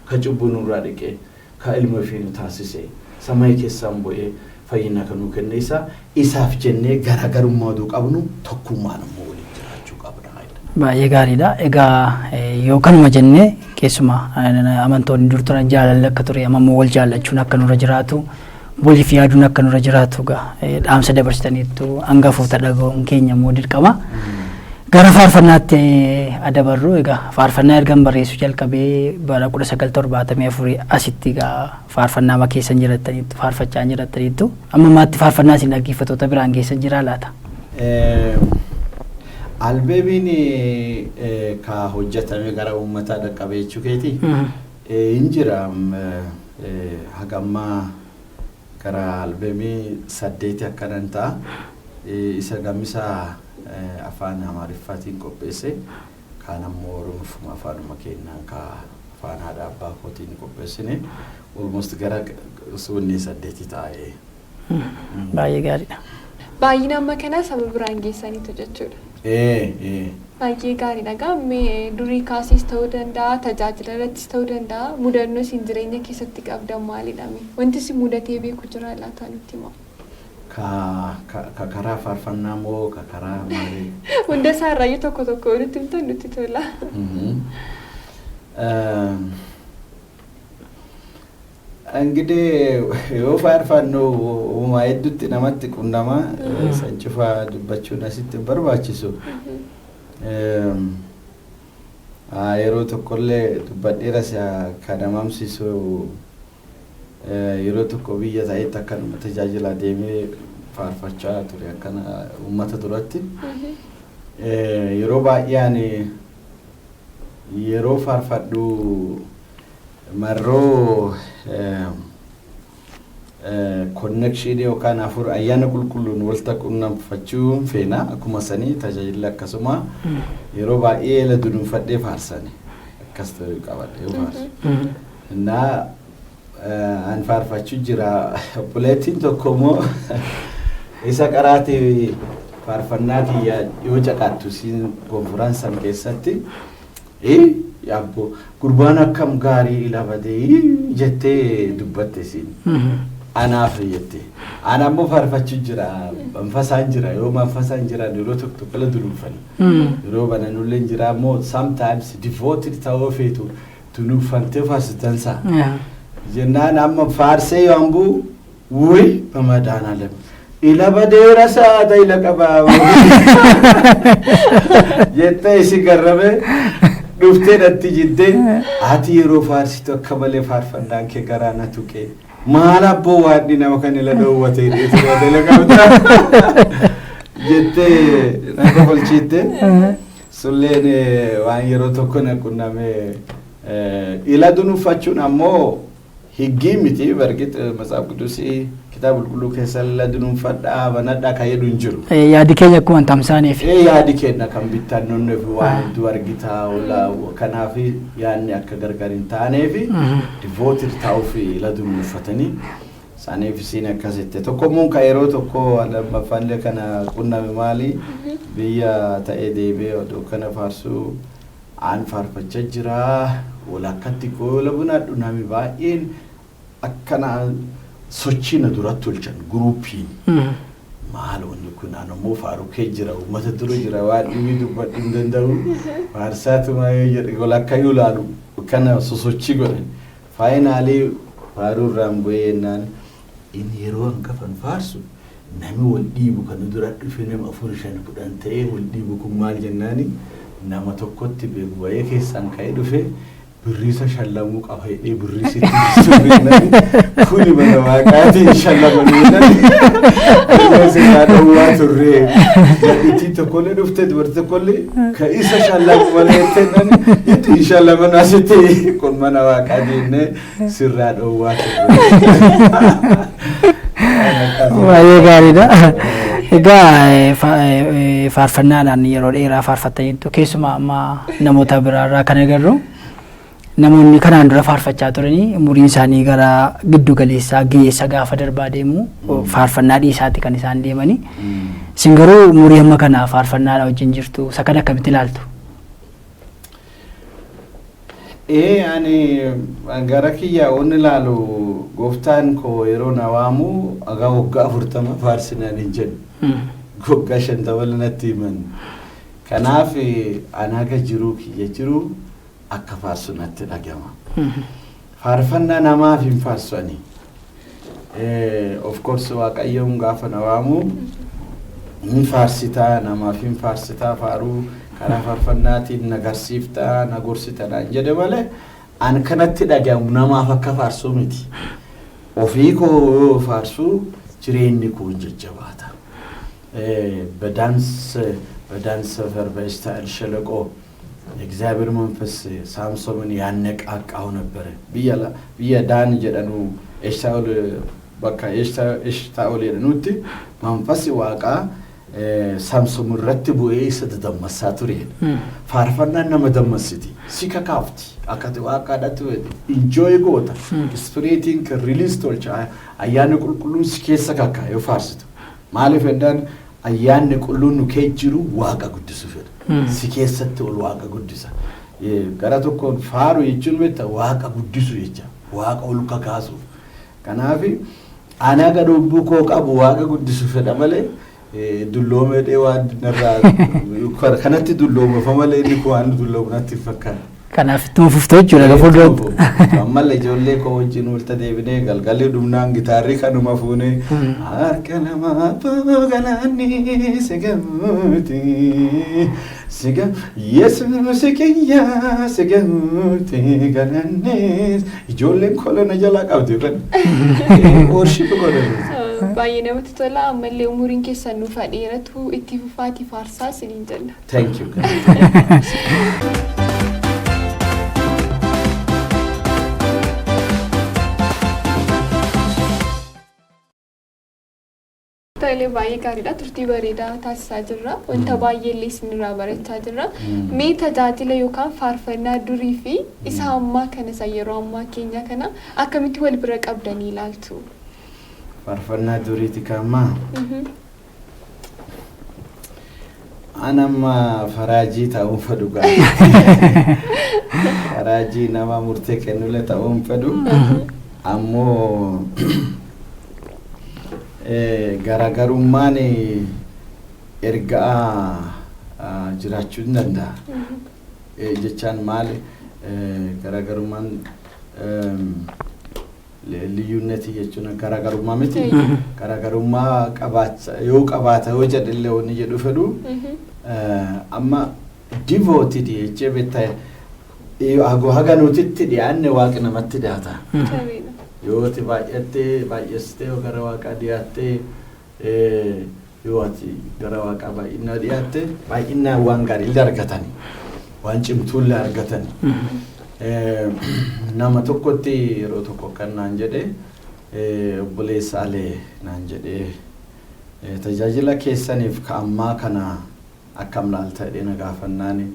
Ka cubbuu nurraa dhiqee. Ka ilma ofii nu taasise, samii keessaan bu'ee fayyina kan nu kenne isa, isaaf jennee garaagarummaa oduu qabnu tokkummaan immoo waliin jiraachuu qabna. Baay'ee gaariidha. Egaa yoo kanuma jennee, keessumaa amantoonni dur turan jaalalli akka ture, amma immoo wal jaallachuun akka nurra jiraatu, waliif yaaduun akka nurra jiraatu egaa dhaamsa dabarsitaniittu, hangafoota dhaga'uun keenya immoo dirqama. Gara faarfannaatti adabarru. Egaa faarfannaa ergan barreessuu jalqabee bara 1974 asitti egaa faarfannaa ma keessan jirattaniittu, faarfachaa jirattaniittu. Amma ammaatti faarfannaa isin dhaggeeffattoota biraan geessan jiraa laata? Albeemiin ka hojjetame gara uummataa dhaqqabe jechuu keeti? Hin jira, haga ammaa gara albeemii 8 akkanan ta'a. Isa gammisa afaan Amaariffaatiin qopheesse, kaan ammoo Oromifuma afaanuma keenyaan ka afaan haadha abbaa kootiin qopheessine, almost gara suunni 8 taa'ee. Baay'ee gaariidha. Baay'ina amma kanaa saba biraan geessaniitu jechuudha. Baay'ee gaariidha. Egaa mee durii kaasiis ta'uu danda'a, tajaajila irrattis ta'uu danda'a. Mudannoo isin jireenya keessatti qabdan maalidha? Wanti isin mudatee beeku jira laata, nutti himaa? Ka karaa faarfannaa moo ka karaa maalii? Hunda isaa irraayyuu tokko tokko nutti himtan nutti tola. እንግዲህ yoo faarfannu uumaa hedduutti namatti qunnama, san cufaa dubbachuun asitti hin barbaachisu. Yeroo tokkollee dubbadheera, kan namamsiisu, yeroo tokko biyya ta'etti akkanuma tajaajila deemee faarfachaa ture akkana uummata duratti. Yeroo baay'ee ani yeroo faarfadhu marroo connection yookaan afur ayyaana qulqulluun walta qunnamfachuu feena, akkuma sanii tajaajilli akkasuma yeroo baay'ee ela dunuunfadhee faarsani akkas ta'uu qabadhe yoo faarsu. Innaa an faarfachuu jira, obboleettiin tokko immoo isa qaraatii faarfannaa kiyya yoo caqattu siin konfiraansan keessatti, "Yaabbo, gurbaan akkam gaarii ila badee," jettee dubbatte siin. Anaaf jette. Ana ammoo faarfachuu jira. Manfasaan jira. Yoo manfasaan jira yeroo tokko tokko la dunuunfani. Yeroo bananullee jira ammoo sometimes devoted ta'uu feetu dunuunfantee faarsitansa. Jennaan amma faarsee yoo hambuu, "Wuy, በመድኃኒዓለም ila badeera saata ila qabaa," jettee isi garrame dhuftee dhatti jiddee, "Ati yeroo faarsitu akka malee faarfannaan kee garaa na tuqee, maal abboo waadhi nama kan ila dhoowwate ila qabda," jettee na kofalchiitte. Sulleen waan yeroo tokko na qunname. Ila dunuunfachuun ammoo higgii miti. በርግጥ መጽሐፍ ቅዱስ kitaaba qulqulluu keessa ila dunuunfadhaa banadhaa kan jedhu hin jiru. Yaadi keenya akkuma tamsaaneef. Yaadi keenya kan bittannoonneef waan hedduu argitaa, kanaaf yaadni akka gargar hin taaneef devoted ta'uuf ila dunuunfatanii saniif isiin akkasitti. Tokkommuun kan yeroo tokko lammaffaallee kana qunname maali, biyya ta'ee deebi'ee oduu kana faarsuu aan faarfachaa jira, walakkatti goola bunaadhu, nami baay'een akkana sochii na duratti tolchan guruupiin. Maal wanni kun? Aan ammoo faarukee jira, uummata dura jira, waan dhimmi dubbadhu hin danda'u, faarsaatuma yoo jedhe walakka yoo ilaalu kana sosochii godhan. Finally faaruu irraan bu'ee jennaan, inni yeroo hangafan faarsu nami wal dhiibu kan dura dhufe, nama afur, shan, 10 ta'ee wal dhiibu kun maal jennaani, nama tokkotti beeku bahee keessaan ka'ee dhufe, birriisa shallamuu qaba jedhee birriisitti ibsuuf, "Kuni mana waaqaatiin shallamanii," jedhanii dhowwaa turre. Gadhiitiin tokkollee dhufte, dubartii tokkollee ka isa shallamu malee jettee itti shallaman asitti, "Kun mana waaqaa jennee sirraa dhowwaa turre." Baay'ee gaariidha. Egaa faarfannaadhaan yeroo dheeraa faarfattaniitu. Keessumaa amma namoota biraarraa kan agarru, namoonni kanaan dura faarfachaa turanii umuriin isaanii gara giddu galeessaa ga'eessa gaafa darbaa deemu faarfannaa dhiisaatti kan isaan deemanii. Isin garuu umurii amma kana faarfannaadha wajjin jirtu. Isa kana akkamitti ilaaltu? Ani gara kiyya onni ilaalu, gooftaan koo yeroo na waamu agaa waggaa 40 faarsinaan hin jedhu. Waggaa 50 natti himan. Kanaaf ani haga jiruu kiyya jiru akka faarsu natti dhagama. Faarfannaa namaaf hin faarsu ani. Of course, Waaqayyoon gaafa na waamu hin faarsitaa, namaaf hin faarsitaa, faaruu karaa faarfannaatiin na garsiiftaa, na gorsita naan jedhe malee an kanatti dhagahamu namaaf akka faarsuu miti. Ofii koo faarsuu jireenyi koo hin jajjabaata. በዳን ሰፈር በኤሽታኦል ሸለቆ የእግዚአብሔር መንፈስ ሳምሶምን ያነቃቃው ነበረ። Biyya Daan jedhanu, Eshtaa'ol, bakka Eshtaa'ol jedhanutti manfasi Waaqaa Saamsom irratti bu'ee isa dadammassaa ture. Faarfannaan nama dammassiti. Si kakaafti. Akka ati Waaqaadhaatti enjoy goota. Spiritiin kan release tolcha. Ayyaanni qulqulluun si keessa kakkaa yoo faarsitu. Maaliif jennaan, ayyaanni qulqulluun nu kee jiru Waaqa guddisu fedha. Si keessatti ol Waaqa guddisa. Gara tokkoon faaru jechuun beektaa, Waaqa guddisu jecha. Waaqa ol kakaasu. Kanaaf ani haga lubbuu koo qabu Waaqa guddisu fedha malee dulloomee dhee waan narraa kanatti dulloomafa malee inni kun waan dulloomu natti hin fakkaatu. Kanaaf ittuma fuftee jechuudha gara fuulduratti. Ammallee ijoollee koo wajjin walitti deebinee galgalli dhumnaan gitaarri kanuma fuunee harka namaa galaanni sigamuuti siga Yesuus kiyya sigamuuti galaanni ijoolleen kola na jalaa qabdi kan worship godhan. Baay'ee namatti tola. Ammallee umuriin keessan nuuf haa dheeratu, itti fufaatii faarsaa isiniin jenna. Thank you. Tolee, baay'ee gaariidha. Turtii bareedaa taasisaa jirra. Wanta baay'ee illee isinirraa barachaa jirra. Mee tajaajila yookaan faarfannaa durii fi isa ammaa kana, isa yeroo ammaa keenya kana akkamitti wal bira qabdanii ilaaltu? Faarfannaa duriiti kaammaa. An amma faraajii ta'uun fedhu gaa. Faraajii nama murtee kennullee ta'uun fedhu. Ammoo garaagarummaan ergaa jiraachuu ni danda'a. Jechaan maali, garaagarummaan ልዩነት jechuun garaagarummaa miti. Garaagarummaa qabaata yoo qabaata yoo jedhillee wanni jedhu fedhu amma devoted jechee beektaa, haga nutitti dhiyaanne Waaqni namatti dhiyaata. Yoo ati baay'attee baay'istee yoo gara Waaqaa dhiyaattee, yoo ati gara Waaqaa baay'inaa dhiyaatte, baay'inaan waan gaarii illee argatani. Waan cimtuullee argatani. Nama tokkotti yeroo tokko kan naan jedhe, obboleessa Alee naan jedhe, tajaajila keessaniif ka ammaa kana akkam laalta jedhee na gaafannaani,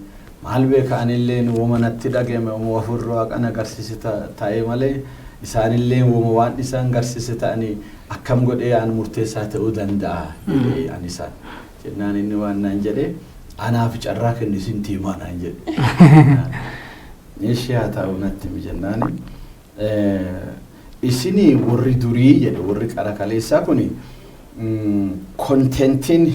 maal beeka, anillee woma natti dhageme, woma hafuurri Waaqan agarsiise ta'e malee isaanillee woma waan isaan garsiise ta'anii akkam godhee an murteessaa ta'uu danda'a jedhee ani isaan jennaan, inni waan naan jedhe, anaaf carraa kenni isin tiimaa naan jedhe. Ishee haa ta'u natti himi jennaani. Isinii warri durii jedhe, warri qara kaleessaa kuni contentiin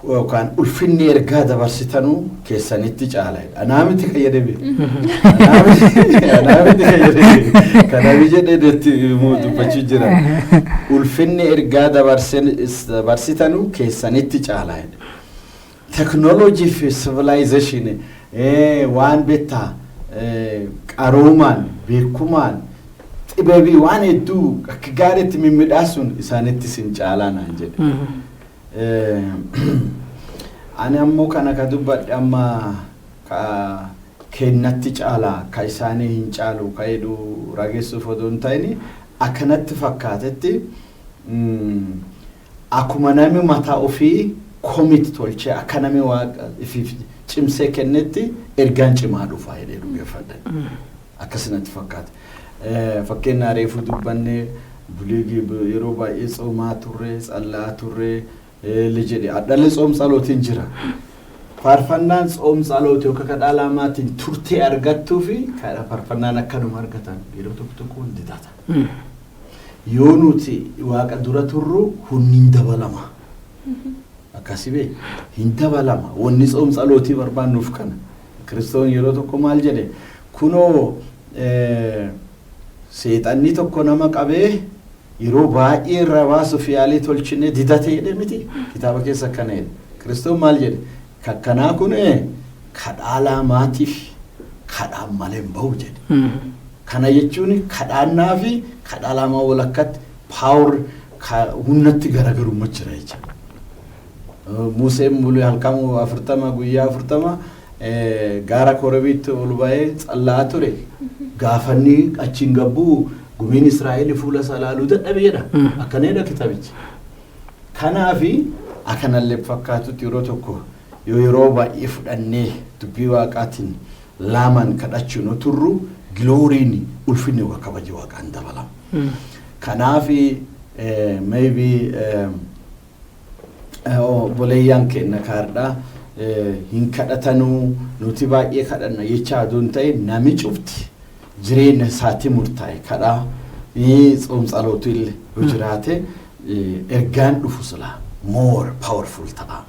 yookaan ulfinni ergaa dabarsitanuu keessanitti caala. Anaa miti kan jedhame. Anaa miti kan jedhame. Kanaaf jedhee itti dubbachuu jira. Ulfinni ergaa dabarsitanuu keessanitti caala. Teknooloojii fi civilization waan beektaa, qaroomaan, beekumaan, xibabii waan hedduu akka gaariitti mimmiidhaasuun isaanitti sin caalaa naan jedhe. Ani ammoo kana ka dubbadhe amma ka kennatti caalaa ka isaanii hin caalu ka jedhu rageessuuf odoo hin ta'in, akkanatti fakkaatetti akkuma namni mataa ofii commit tolchee, akka namni Waaqa ifiif cimsee kennetti ergaan cimaa dhufa jedhee dhugeeffadhan. Akkasinatti fakkaata. Fakkeenya reefu dubbannee buliigii yeroo baay'ee tsoomaa turre, tsallaa turre jedhe, hadhallee tsoom tsalootiin jira. Faarfannaan tsoom tsaloot yookaan kadhaa laamaatiin turtee argattuu fi faarfannaan akkanuma argatan yeroo tokko tokko hundi taata. Yoo nuti Waaqa dura turru hunni hin dabalama. Akkasii bee hin dabalama. Wanni tsoom tsalootii barbaannuuf kana. Kiristoon yeroo tokko maal jedhe? Kunoo, seexanni tokko nama qabee yeroo baay'ee irraa baasuuf yaalii tolchinee didate jedhe miti, kitaaba keessa akkana jedhe. Kiristoon maal jedhe? Kakkanaa kun kadhaa laamaatiif kadhaan malee hin bahu jedhe. Kana jechuun kadhaannaa fi kadhaa laamaa walakkatti power humnatti garaagarummaa jira jechuudha. Museen bulee halkan 40 guyyaa 40 gaara Korebiitti ol ba'ee tsallaa ture. Gaafanni achiin gabbuu gumiin Israa'el fuula isaa ilaaluu dadhabe jedha. Akkana jedha kitaabichi. Kanaafi akkanallee fakkaatutti yeroo tokko yoo yeroo baay'ee fudhannee dubbii Waaqaatiin laamaan kadhachuu nu turru, gloryn, ulfinni waa kabaji Waaqaan dabalama. Kanaafi maybe obboleeyyaan keenya kaardhaa hin kadhatanuu, nuti baay'ee kadhanna jecha aduun ta'e, nami cufti jireenya isaatti murtaa'e kadhaa tsoom tsalootu illee yoo jiraate ergaan dhufu silaa more powerful ta'a.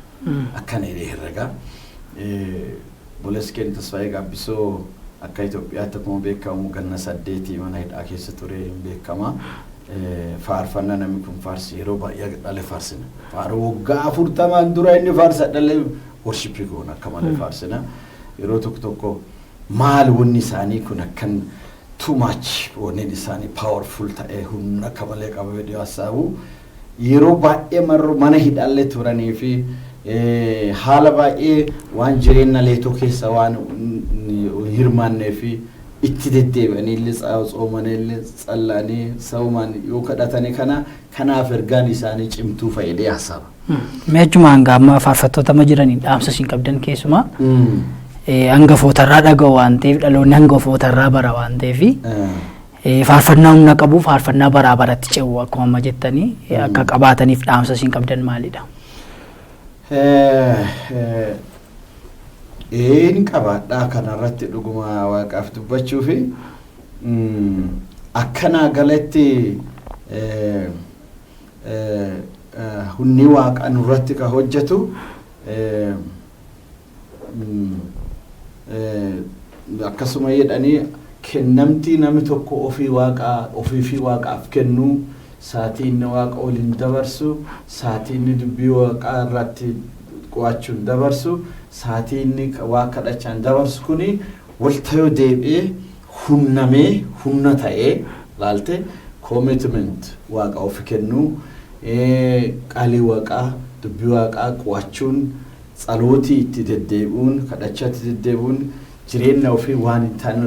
Akkana jedhee herrega. Obboleessi keenya Tasfaayee Gaabbisoo akka Itoophiyaatti akkuma beekamu ganna 8 mana hidhaa keessa ture hin beekama. Faarfannaa namni kun faarsi yeroo baay'ee dhalee faarsina. Faaruu waggaa 40n dura inni faarsa dhalee worship goona, akka malee faarsina. Yeroo tokko tokko maal wanni isaanii kun akkan too much, wanni isaanii powerful ta'ee humna akka malee qaba jedhee haasa'u, yeroo baay'ee marroo mana hidhaallee turanii fi haala baay'ee waan jireenya leetoo keessa waan hirmaannee fi itti deddeebi'anii illee tsoomanii illee tsallanii sa'umaan yoo kadhatanii kana kanaaf ergaan isaanii cimtuu fayyadee haasaba. Mee achuma hanga amma faarfattoota amma jiraniin dhaamsa isin qabdan, keessumaa hangafootarraa dhaga'u waan ta'eef, dhaloonni hangafootarraa bara waan ta'eef, faarfannaa humna qabu, faarfannaa baraa baratti ce'u akkuma amma jettanii akka qabaataniif dhaamsa isin qabdan maalidha? Een qabaadhaa kanarratti dhuguma Waaqaaf dubbachuu fi akkanaa galatti humni Waaqa nurratti ka hojjetu akkasuma jedhanii kennamtii namni tokko ofii Waaqaa ofii fi Waaqaaf kennu, saatii inni Waaqa waliin dabarsu, saatii inni dubbii Waaqaa irratti qo'achuun dabarsu, saatii inni waa kadhachaan dabarsu, kuni walta yoo deebi'ee humnamee humna ta'ee laalte, commitment Waaqa ofi kennuu, qaalii Waaqaa, dubbii Waaqaa qo'achuun, tsalootii itti deddeebi'uun, kadhachaa itti deddeebi'uun, jireenya ofii waan hin taane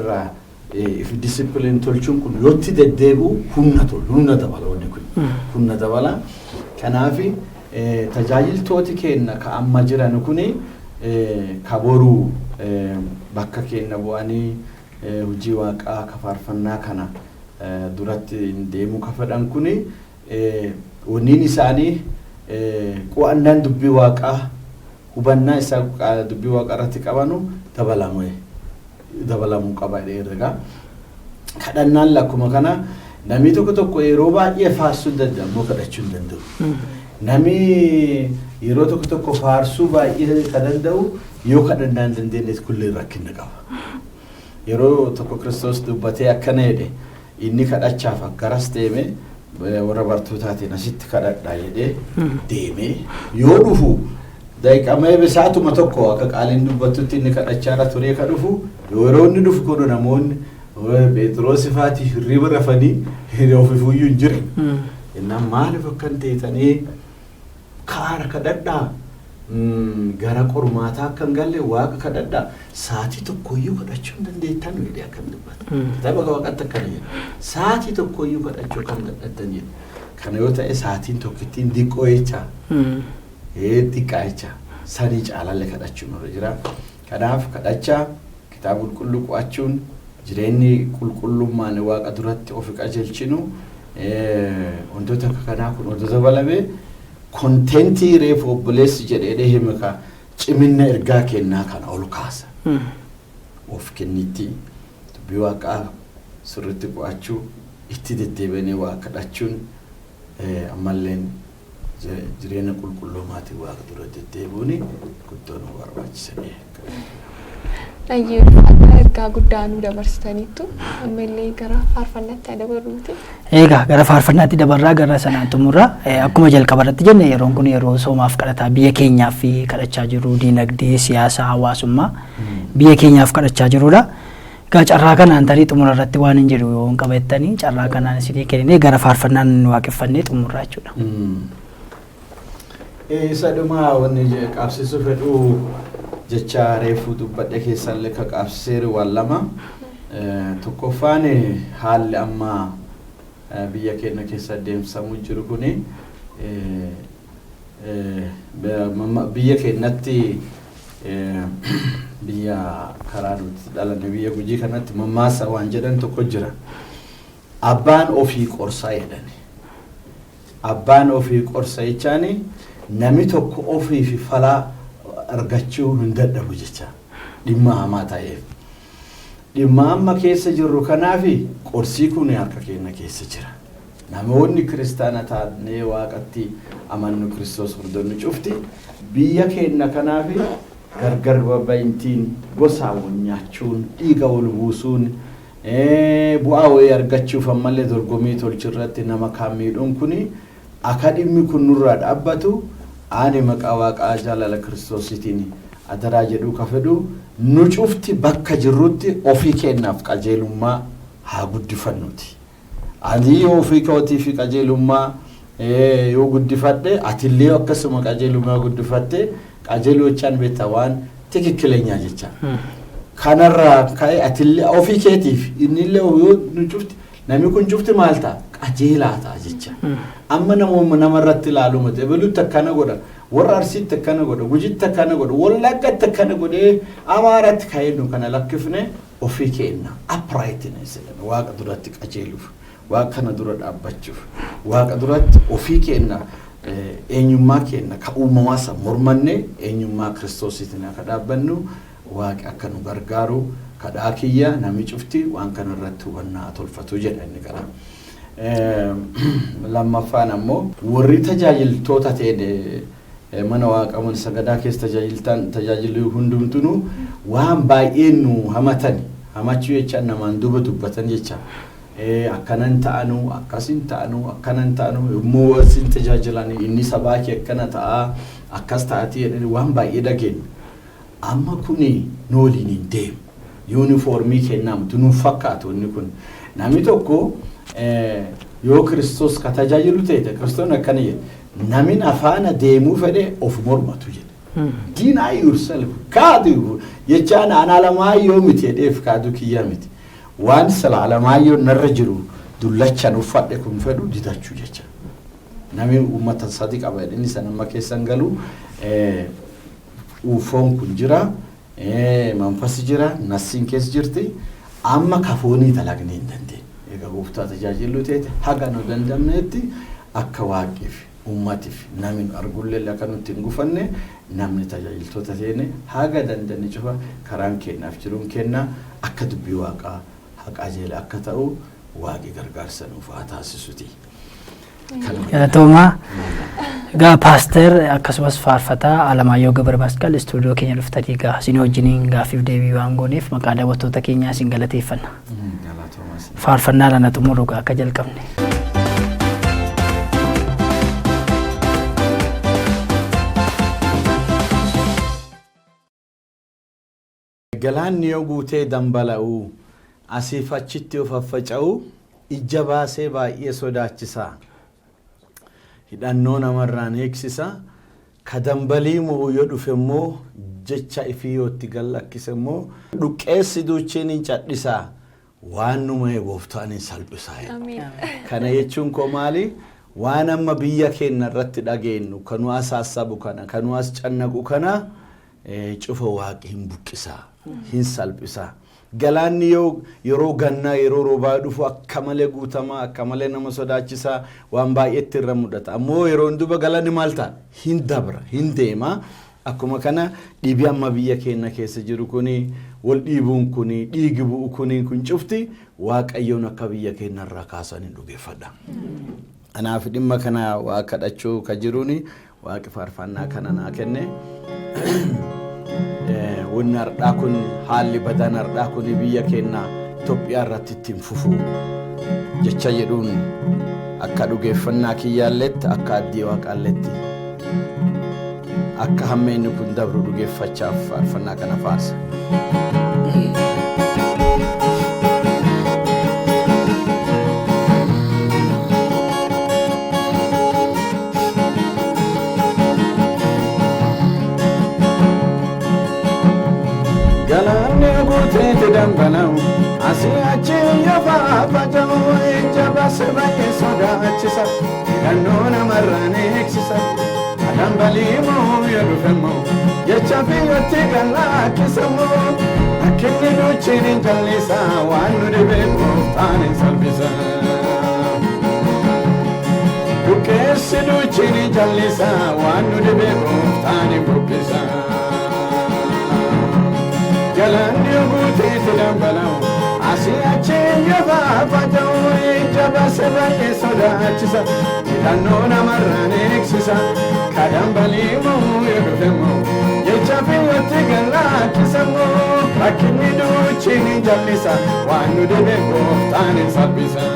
if discipline tolchuun kun yoo itti deddeebi'u humna tolu, humna dabala, wanni kun humna dabala. Kanaafi tajaajiltooti keenya ka amma jiran kuni ka boruu bakka keenya bu'anii hojii Waaqaa ka faarfannaa kana duratti deemuu ka fedhan kuni, wanniin isaanii qo'annaan dubbii Waaqaa, hubannaa isaa dubbii Waaqaa irratti qabanu dabalamuu qaba jedhee herrega. Kadhannaan lakkuma kana namni tokko tokko yeroo baay'ee faarsuu hin danda'u, ammoo kadhachuu hin danda'u. Namni yeroo tokko tokko faarsuu baay'ee ka danda'u yoo kadhannaa hin dandeenye kullee rakkina qaba. Yeroo tokko Kiristoos dubbatee akkana jedhe: inni kadhachaaf garas deeme, warra bartootaatiin asitti kadhadhaa jedhee deeme. Yoo dhufu daqiiqaa bisaatuma tokko akka qaaliin dubbattutti inni kadhachaarra turee ka dhufu, yeroo inni dhufu kun namoonni Phexros faati hirriba rafanii ofiifuyyuu hin jiran. Innaan maaliif akkan teetanii kaara kadhadhaa, gara qormaataa akka hin galle Waaqa kadhadhaa, saatii tokkoyyuu kadhachuu hin dandeettan jedhee akkan dubbata. Kitaaba Waaqatti akkana jedha. Saatii tokkoyyuu kadhachuu kan dadhabdan jedha. Kana yoo ta'e saatiin tokkittiin xiqqoo jecha. Xiqqaa jecha. Sanii caalallee kadhachuun irra jira. Kanaaf kadhachaa, kitaaba qulqulluu qo'achuun, jireenyi qulqullummaan Waaqa duratti ofi qajeelchinu, wantoota akka kanaa kun wantoota dabalame content reefu obboleessi jedhee hime ka Ciminna ergaa kennaa kana ol kaasa. Of kennitti dubbii Waaqaa sirriitti qo'achuu, itti deddeebi'anii waa kadhachuun, ammalleen jireenya qulqullummaatiin Waaqa dura deddeebi'uun guddoo nu barbaachisadha. Ayyee, ulfaadhaa, ergaa guddaa nu dabarsitaniittu. Ammallee gara faarfannaatti dabarruuti. Egaa gara faarfannaatti dabarraa, gara sanaan xumurraa. Akkuma jalqaba irratti jenne, yeroon kun yeroo soomaaf kadhataa biyya keenyaaf kadhachaa jiru, diinagdee, siyaasa, hawaasummaa biyya keenyaaf kadhachaa jirudha. Egaa carraa kanaan tarii xumura irratti waan hin jedhu yoo hin qabattanii, carraa kanaan isinii kenninee gara faarfannaan waaqeffannee xumurraa jechuudha. Isa dhumaa wanni qabsiisuu fedhu, jecha reefuu dubbadhe keessallee ka qabsiiseeru waan lama. Tokkoffaan, haalli amma biyya keenya keessa deemsamuu jiru kuni, biyya keenyatti, biyya karaa nuti dhalanne, biyya Gujii kanatti mammaasa waan jedhan tokko jira. Abbaan ofii qorsaa jedhani. Abbaan ofii qorsa jechaani namni tokko ofii fi falaa argachuu hin dadhabu jecha dhimma hamaa ta'eef. Dhimma amma keessa jirru kanaafi qorsii kun harka keenya keessa jira. Namoonni kiristaana taanee Waaqatti amannu, Kiristoos hordofnu cufti, biyya keenya kanaafi gargar babayintiin, gosaa wal nyaachuun, dhiiga wal buusuun, bu'aa wayii argachuuf ammallee dorgommii tolchirratti nama kaan miidhuun kuni akka dhimmi kun nurraa dhaabbatu, ani maqaa Waaqaa jaalala Kiristoositiin adaraa jedhuu ka fedhu, nu cufti bakka jirrutti ofii keenyaaf qajeelummaa haa guddifannuti. Ani yoo ofii kootii fi qajeelummaa yoo guddifadhe, atillee akkasuma qajeelummaa guddifatte, qajeeluu jechaan beektaa waan ትክክለኛ jecha. Kanarraa ka'e atillee ofii keetiif, innillee, yoo nu cufti, namni kun cufti maal ta'a? Qajeelaa ta'a jecha. Amma namoonni namarratti ilaalu miti. Ebelutti akkana godha. Warra Arsiitti akkana godha. Gujitti akkana godha. Wallaggatti akkana godhee, Amaaratti ka'ee, nu kana lakkifne ofii keenya uprightness jedhama. Waaqa duratti qajeeluuf. Waaqa kana dura dhaabbachuuf. Waaqa duratti ofii keenya, eenyummaa keenya ka uumamaa isa mormanne eenyummaa Kiristoosiitiin akka dhaabbannu Waaqi akka nu gargaaru kadhaa kiyya. Namni cufti waan kana irratti hubannaa tolfatu jedha inni qara. Lammaffaan ammoo, warri tajaajiltoota ta'e, mana Waaqa, mana sagadaa keessa tajaajiltan, tajaajilli hundumtunuu waan baay'een nu hamatan. Hamachuu jechaan namaan duuba dubbatan jecha. Akkanan ta'anu, akkasin ta'anu, akkanan ta'anu immoo isin tajaajilan, inni sabaa kee akkana ta'a, akkas ta'atii jedhanii waan baay'ee dhageenya. Amma kuni nu waliin hin deemu. Yuunifoormii kennaa miti, nuuf fakkaatu inni kun. Namni tokko yoo Kiristoos ka tajaajilu ta'e, Kiristoon akkana jedhe: "Namni afaana deemuu fedhe of mormatu" jedhe. Deny yourself, kaadu jechaan ana Alamaayyoo miti jedheef kaaduu kiyyaa miti. Waan sila Alamaayyoo narra jiru dullachaan uffadhe kun fedhu didachuu jecha. Namni uummata sadi qaba jedhanii san amma keessan galu, uufoon kun jira, manfasi jira, nassiin keessa jirti. Amma kafoonii dalagnee hin dandeenye. Egaa Gooftaa tajaajiluu ta'e, haga nu dandamneetti akka Waaqiif uummatiif namni nu argullee akka nutti hin gufanne, namni tajaajiltoota ta'e haga dandeenye cufa karaan keenyaaf jiruun keenya akka dubbii Waaqaa qajeela akka ta'u Waaqi gargaarsa nuuf haa taasisuti. Galatoomaa. Egaa paaster akkasumas faarfataa Alamaayyoo Gabra Masqal, istuudiyoo keenya dhuftanii egaa isin wajjiniin gaaffiif deebii waan gooneef maqaa daawwattoota keenyaa isin galateeffanna. Faarfannaa lana xumuru akka jalqabne. Galaanni yoo guutee dambala'u, asiif achitti yoo faffaca'u, ija baasee baay'ee sodaachisa. Hidhannoo namarraan eegsisa. Ka dambalii mo'u yoo dhufe immoo, jecha ifii yoo itti gallakkise immoo, dhuqqeessi duucheen hin cadhisa. Waan nu mo'e Gooftaan hin salphisa. Kana jechuun koo maali? Waan amma biyya keenya irratti dhageenyu, kan nu asaassabu kana, kan nu as cannaqu kana cufa Waaqi hin buqqisa, hin salphisa. Galaanni yoo yeroo gannaa, yeroo roobaa dhufu akka malee guutamaa, akka malee nama sodaachisaa, waan baay'eetti irra mul'ata. Ammoo yeroo duba galaanni maal ta'a? Hin dabra, hin deema. Akkuma kana dhiibii amma biyya keenya keessa jiru kuni, wal dhiibuun kuni, dhiigi bu'u kuni, kun cufti Waaqayyoon akka biyya keenya irraa kaasan hin dhugeeffadha. Anaaf dhimma kana waa kadhachuu ka jiruuni Waaqi faarfannaa kana naa kenne. Wanni har'aa kun, haalli badaan har'aa kun biyya keenya Itoophiyaa irratti ittiin fufu jecha jedhuun, akka dhugeeffannaa kiyyaalletti, akka addii Waaqaalletti, akka hammeenni kun dabru dhugeeffachaaf faarfannaa kana faarsa. Galaanni guuteeti dambalamu, asii achi yoo faca'u, ija baase baay'ee sodaachisa, hidhannoo namarraa ni eegsisa. Dambalii moo yoo dhufemmoo, jecha biyyootti galaakisamoo, akkinni duuchiin hin jallisa, waan nu dhibee gooftaan hin salphisa. Buqqeessi duuchiin hin jallisa, waan nu dhibee gooftaan hin buqqisa. Galaanni guuteetti dambalamu, asii achi yoo faca'u, ija baase baay'ee sodaachisa, hidhannoo namarraa ni eegsisa. Kadambalii moo yoo dhufemmoo, jecha biyyootti galaakisamoo, rakkinni duuchiin hin jallisa, waan nu dhibe gooftaan hin salphisa.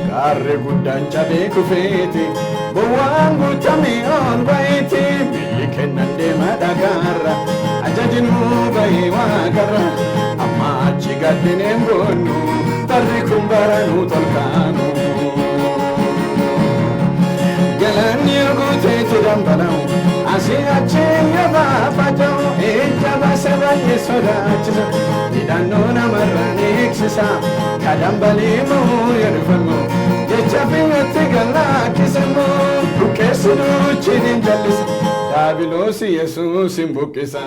Gaarri guddaan cabee kufeeti, bowwaan guutamee ol ba'eeti, biyyi kennan deema dhagaarra, ajajinuu bahee waaqarra, amma achi gaddineen boonnu, barri kun baranuu tolkaanu. Galaanni guuteetti dambalamu, asii achi yoo faca'u, ija baase baay'ee sodaachisa, hidhannoo namarraa ni eegsisa. Kadambalii moo yoo dhufemmoo, jecha biyyootti galaakisamoo, buqqeessi duuchiin hin jallisa, daabiloosi Yesuus hin buqqisa.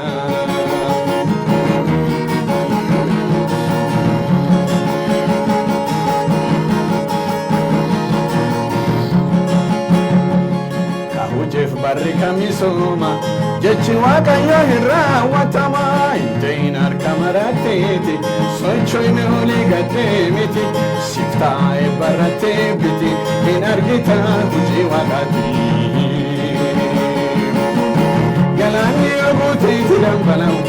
Kahujeef barri kamisooma, jechi Waaqayyo hin raawwatama, hin ta'in harka maratteeti, socho'in olii gaddee miti, siif taa'e barattee biti, hin argita hojii Waaqaati. Galaanni yoo guuteetti dambalamu,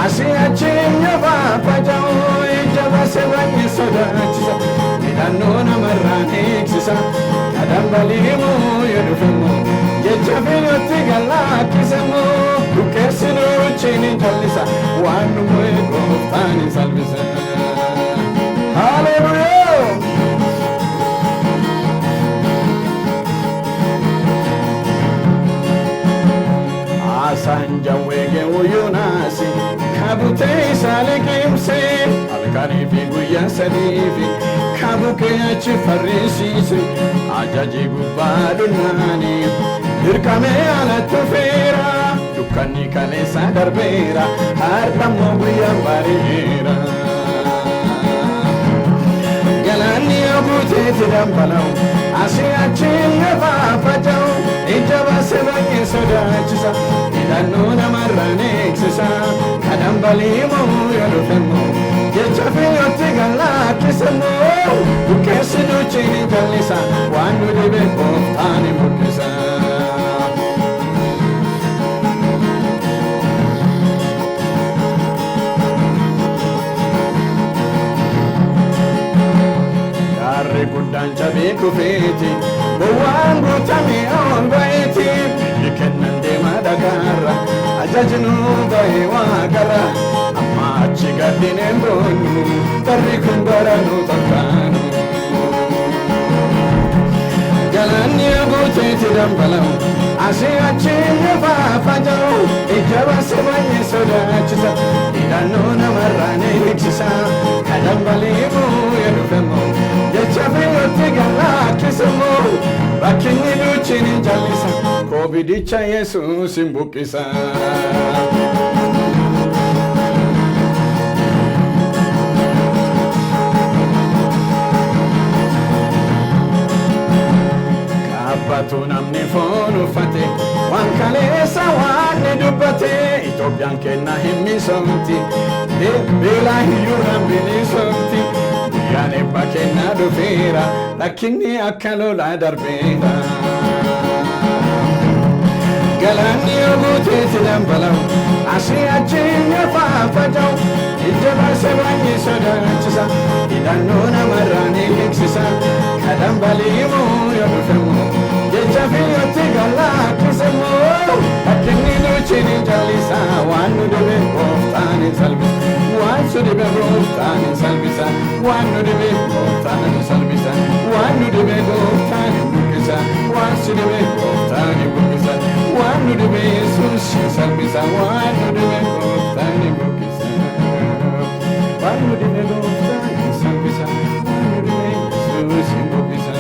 asii achi yoo faca'u, ija baase baay'ee sodaachisa, hidhannoo namarraa ni eegsisa. Kadambalii moo yoo dhufemmoo, jecha biyyootti galaakisamoo, buqqeessi duuchiin hin jallisa, waan nu mo'e gooftaan hin salphisa. Haleluuyaa! Asaan jawwee ge'u Yoonaasi kabutee isaa liqimsee, halkanii fi guyyaa sadiifi kabukee achi farrisiise, ajaji gubbaa dhunnaanii dirqamee alatti feera, dukkanni kaleessa darbeera, har'a immoo guyyaan bari'eera. Galaanni yoo guuteetti dambalamu, asii achi yoo faca'u, ija baase baay'ee sodaachisa, hidhannoo namarraa ni eegsisa. Kadambalii moo yoo dhufemmoo, jecha biyyootti galaakisamoo, buqqeessi duuchiin hin jallisa, waan nu dhibe gooftaan hin buqqisa. Gaarri guddaan cabee kufeeti, bowwaan guutamee ol ba'eeti, biyyi kennan deema dhagaarra, ajajinuu bahee waaqarra, amma achi gaddineen boonnu, barri kun baranuu tolkaanu. Galaanni guuteetti dambalamu, asii achi yoo faca'u, ija baase baay'ee sodaachisa, hidhannoo namarraa ni eegsisa. Kadambalii moo yoo dhufemmoo, jecha biyyootti galaakisamoo, rakkinni duuchiin hin jallisa, koobidicha Yesuus hin buqqisa. Dubbatu namni foon uffate waan kaleessa waan ni dubbate Itoophiyaan kennaa hin misoomti beelaa hiyyuurraan bilisoomti guyyaan eebba kennaa dhufeera rakkinni akka lolaa darbeera. Galaanni yoo guuteetti dhangala'u asii achi faffaca'u ija baasee baay'ee sodaachisa hidhannoo namarraa ni eegsisa kadhan baliimoo yoo dhufemmoo jecha fiyyootti gallaachisemmoo rakkinni duuchi ni jallisa waan nu dhibe gooftaan hin salphisa waan su dhibe gooftaan hin salphisa waan nu dhibe gooftaan hin salphisa waan nu dhibe gooftaan hin buqqisa waan su dhibe gooftaan hin buqqisa waan nu dhibe Yesuus hin salphisa waan nu dhibe gooftaan hin buqqisa waan nu dhibe gooftaan hin salphisa waan nu dhibe Yesuus hin buqqisa.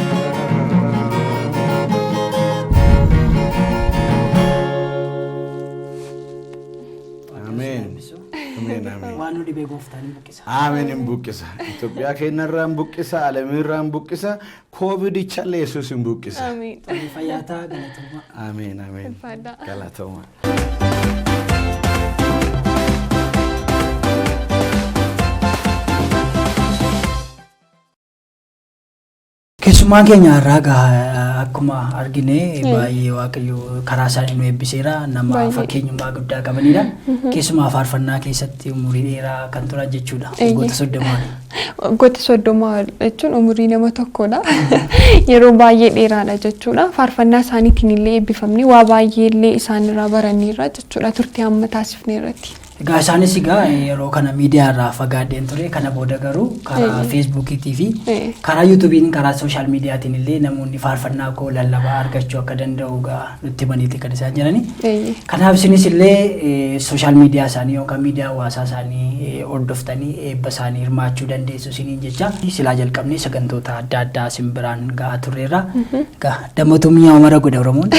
Ameen. Ameen. Ameen. Waan nu dhibee gooftaan hin buqqisa. Ameen hin buqqisa. Itoophiyaa keenyarraa hin buqqisa, alamirraa hin buqqisa, koovidichallee Yesuus hin buqqisa. Ameen. Fayyaa ta'a galatoomaa. Ameen. Ameen. Ulfaadhaa. Galatooma. Keessummaan keenya har'aa egaa akkuma argine baay'ee Waaqayyo karaa isaanii nu eebbiseera. Nama Baay'ee. fakkeenyummaa guddaa qabanidha. Keessumaa faarfannaa keessatti umurii dheeraa kan turan jechuudha. Waggoota 30 ol. Waggoota 30 ol jechuun umurii nama tokkodha. Yeroo baay'ee dheeraadha jechuudha. Faarfannaa isaaniitiin illee eebbifamne waa baay'ee illee isaanirraa baranneerra jechuudha turtii amma taasifne irratti. Egaa isaanis egaa yeroo kana miidiyaa irraa fagaadheen ture. Kana booda garuu karaa Feesbuukiitii fi karaa Yuutuubiin karaa sooshaal miidiyaatiin illee namoonni faarfannaa koo lallabaa argachuu akka danda'u egaa nutti himaniiti kan isaan jirani. Kanaaf isinis illee sooshaal miidiyaa isaanii yookaan miidiyaa hawaasaa isaanii hordoftanii eebba isaanii hirmaachuu dandeessu isiniin jecha silaa jalqabnee sagantoota adda addaa isin biraan ga'aa turreerra. Egaa dammatu mi'aawu mara godha Oromoon.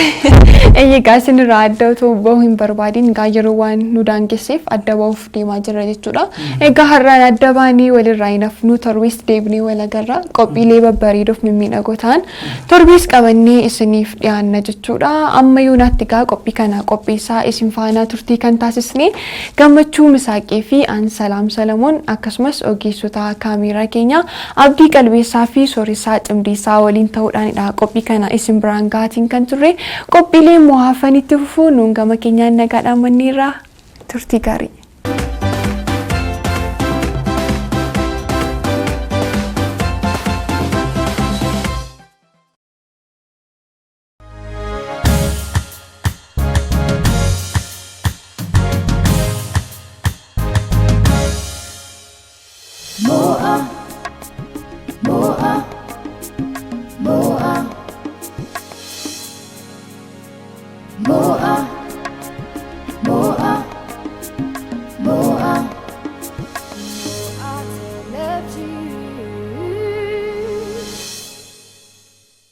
Egaa isinirraa adda otoo bahuu hin barbaadin egaa yeroo waan nu daangesseef adda bahuuf deemaa jirra jechuudha. Egaa har'aan adda baanee walirraa hin hafnu torbees deebinee wal agarra. Qophiilee babbareedoof mimmiidhagoo ta'an torbees qabannee isiniif dhiyaanna jechuudha. Amma yoonaatti egaa qophii kana qopheessaa isin faana turtii kan taasisne Gammachuu Misaaqee fi an Salaam Salamoon akkasumas ogeessota kaameeraa keenya Abdii Qalbeessaa fi Sooressaa Cimdeessaa waliin ta'uudhaanidha qophii kana isin biraan gahaatiin kan turre. Qophiilee immoo hafan itti fufuu nuun gama keenyaan nagaadhaan manneerraa turtii gaarii. Mo'a, mo'a, mo'a. Mo'a, mo'a, mo'a.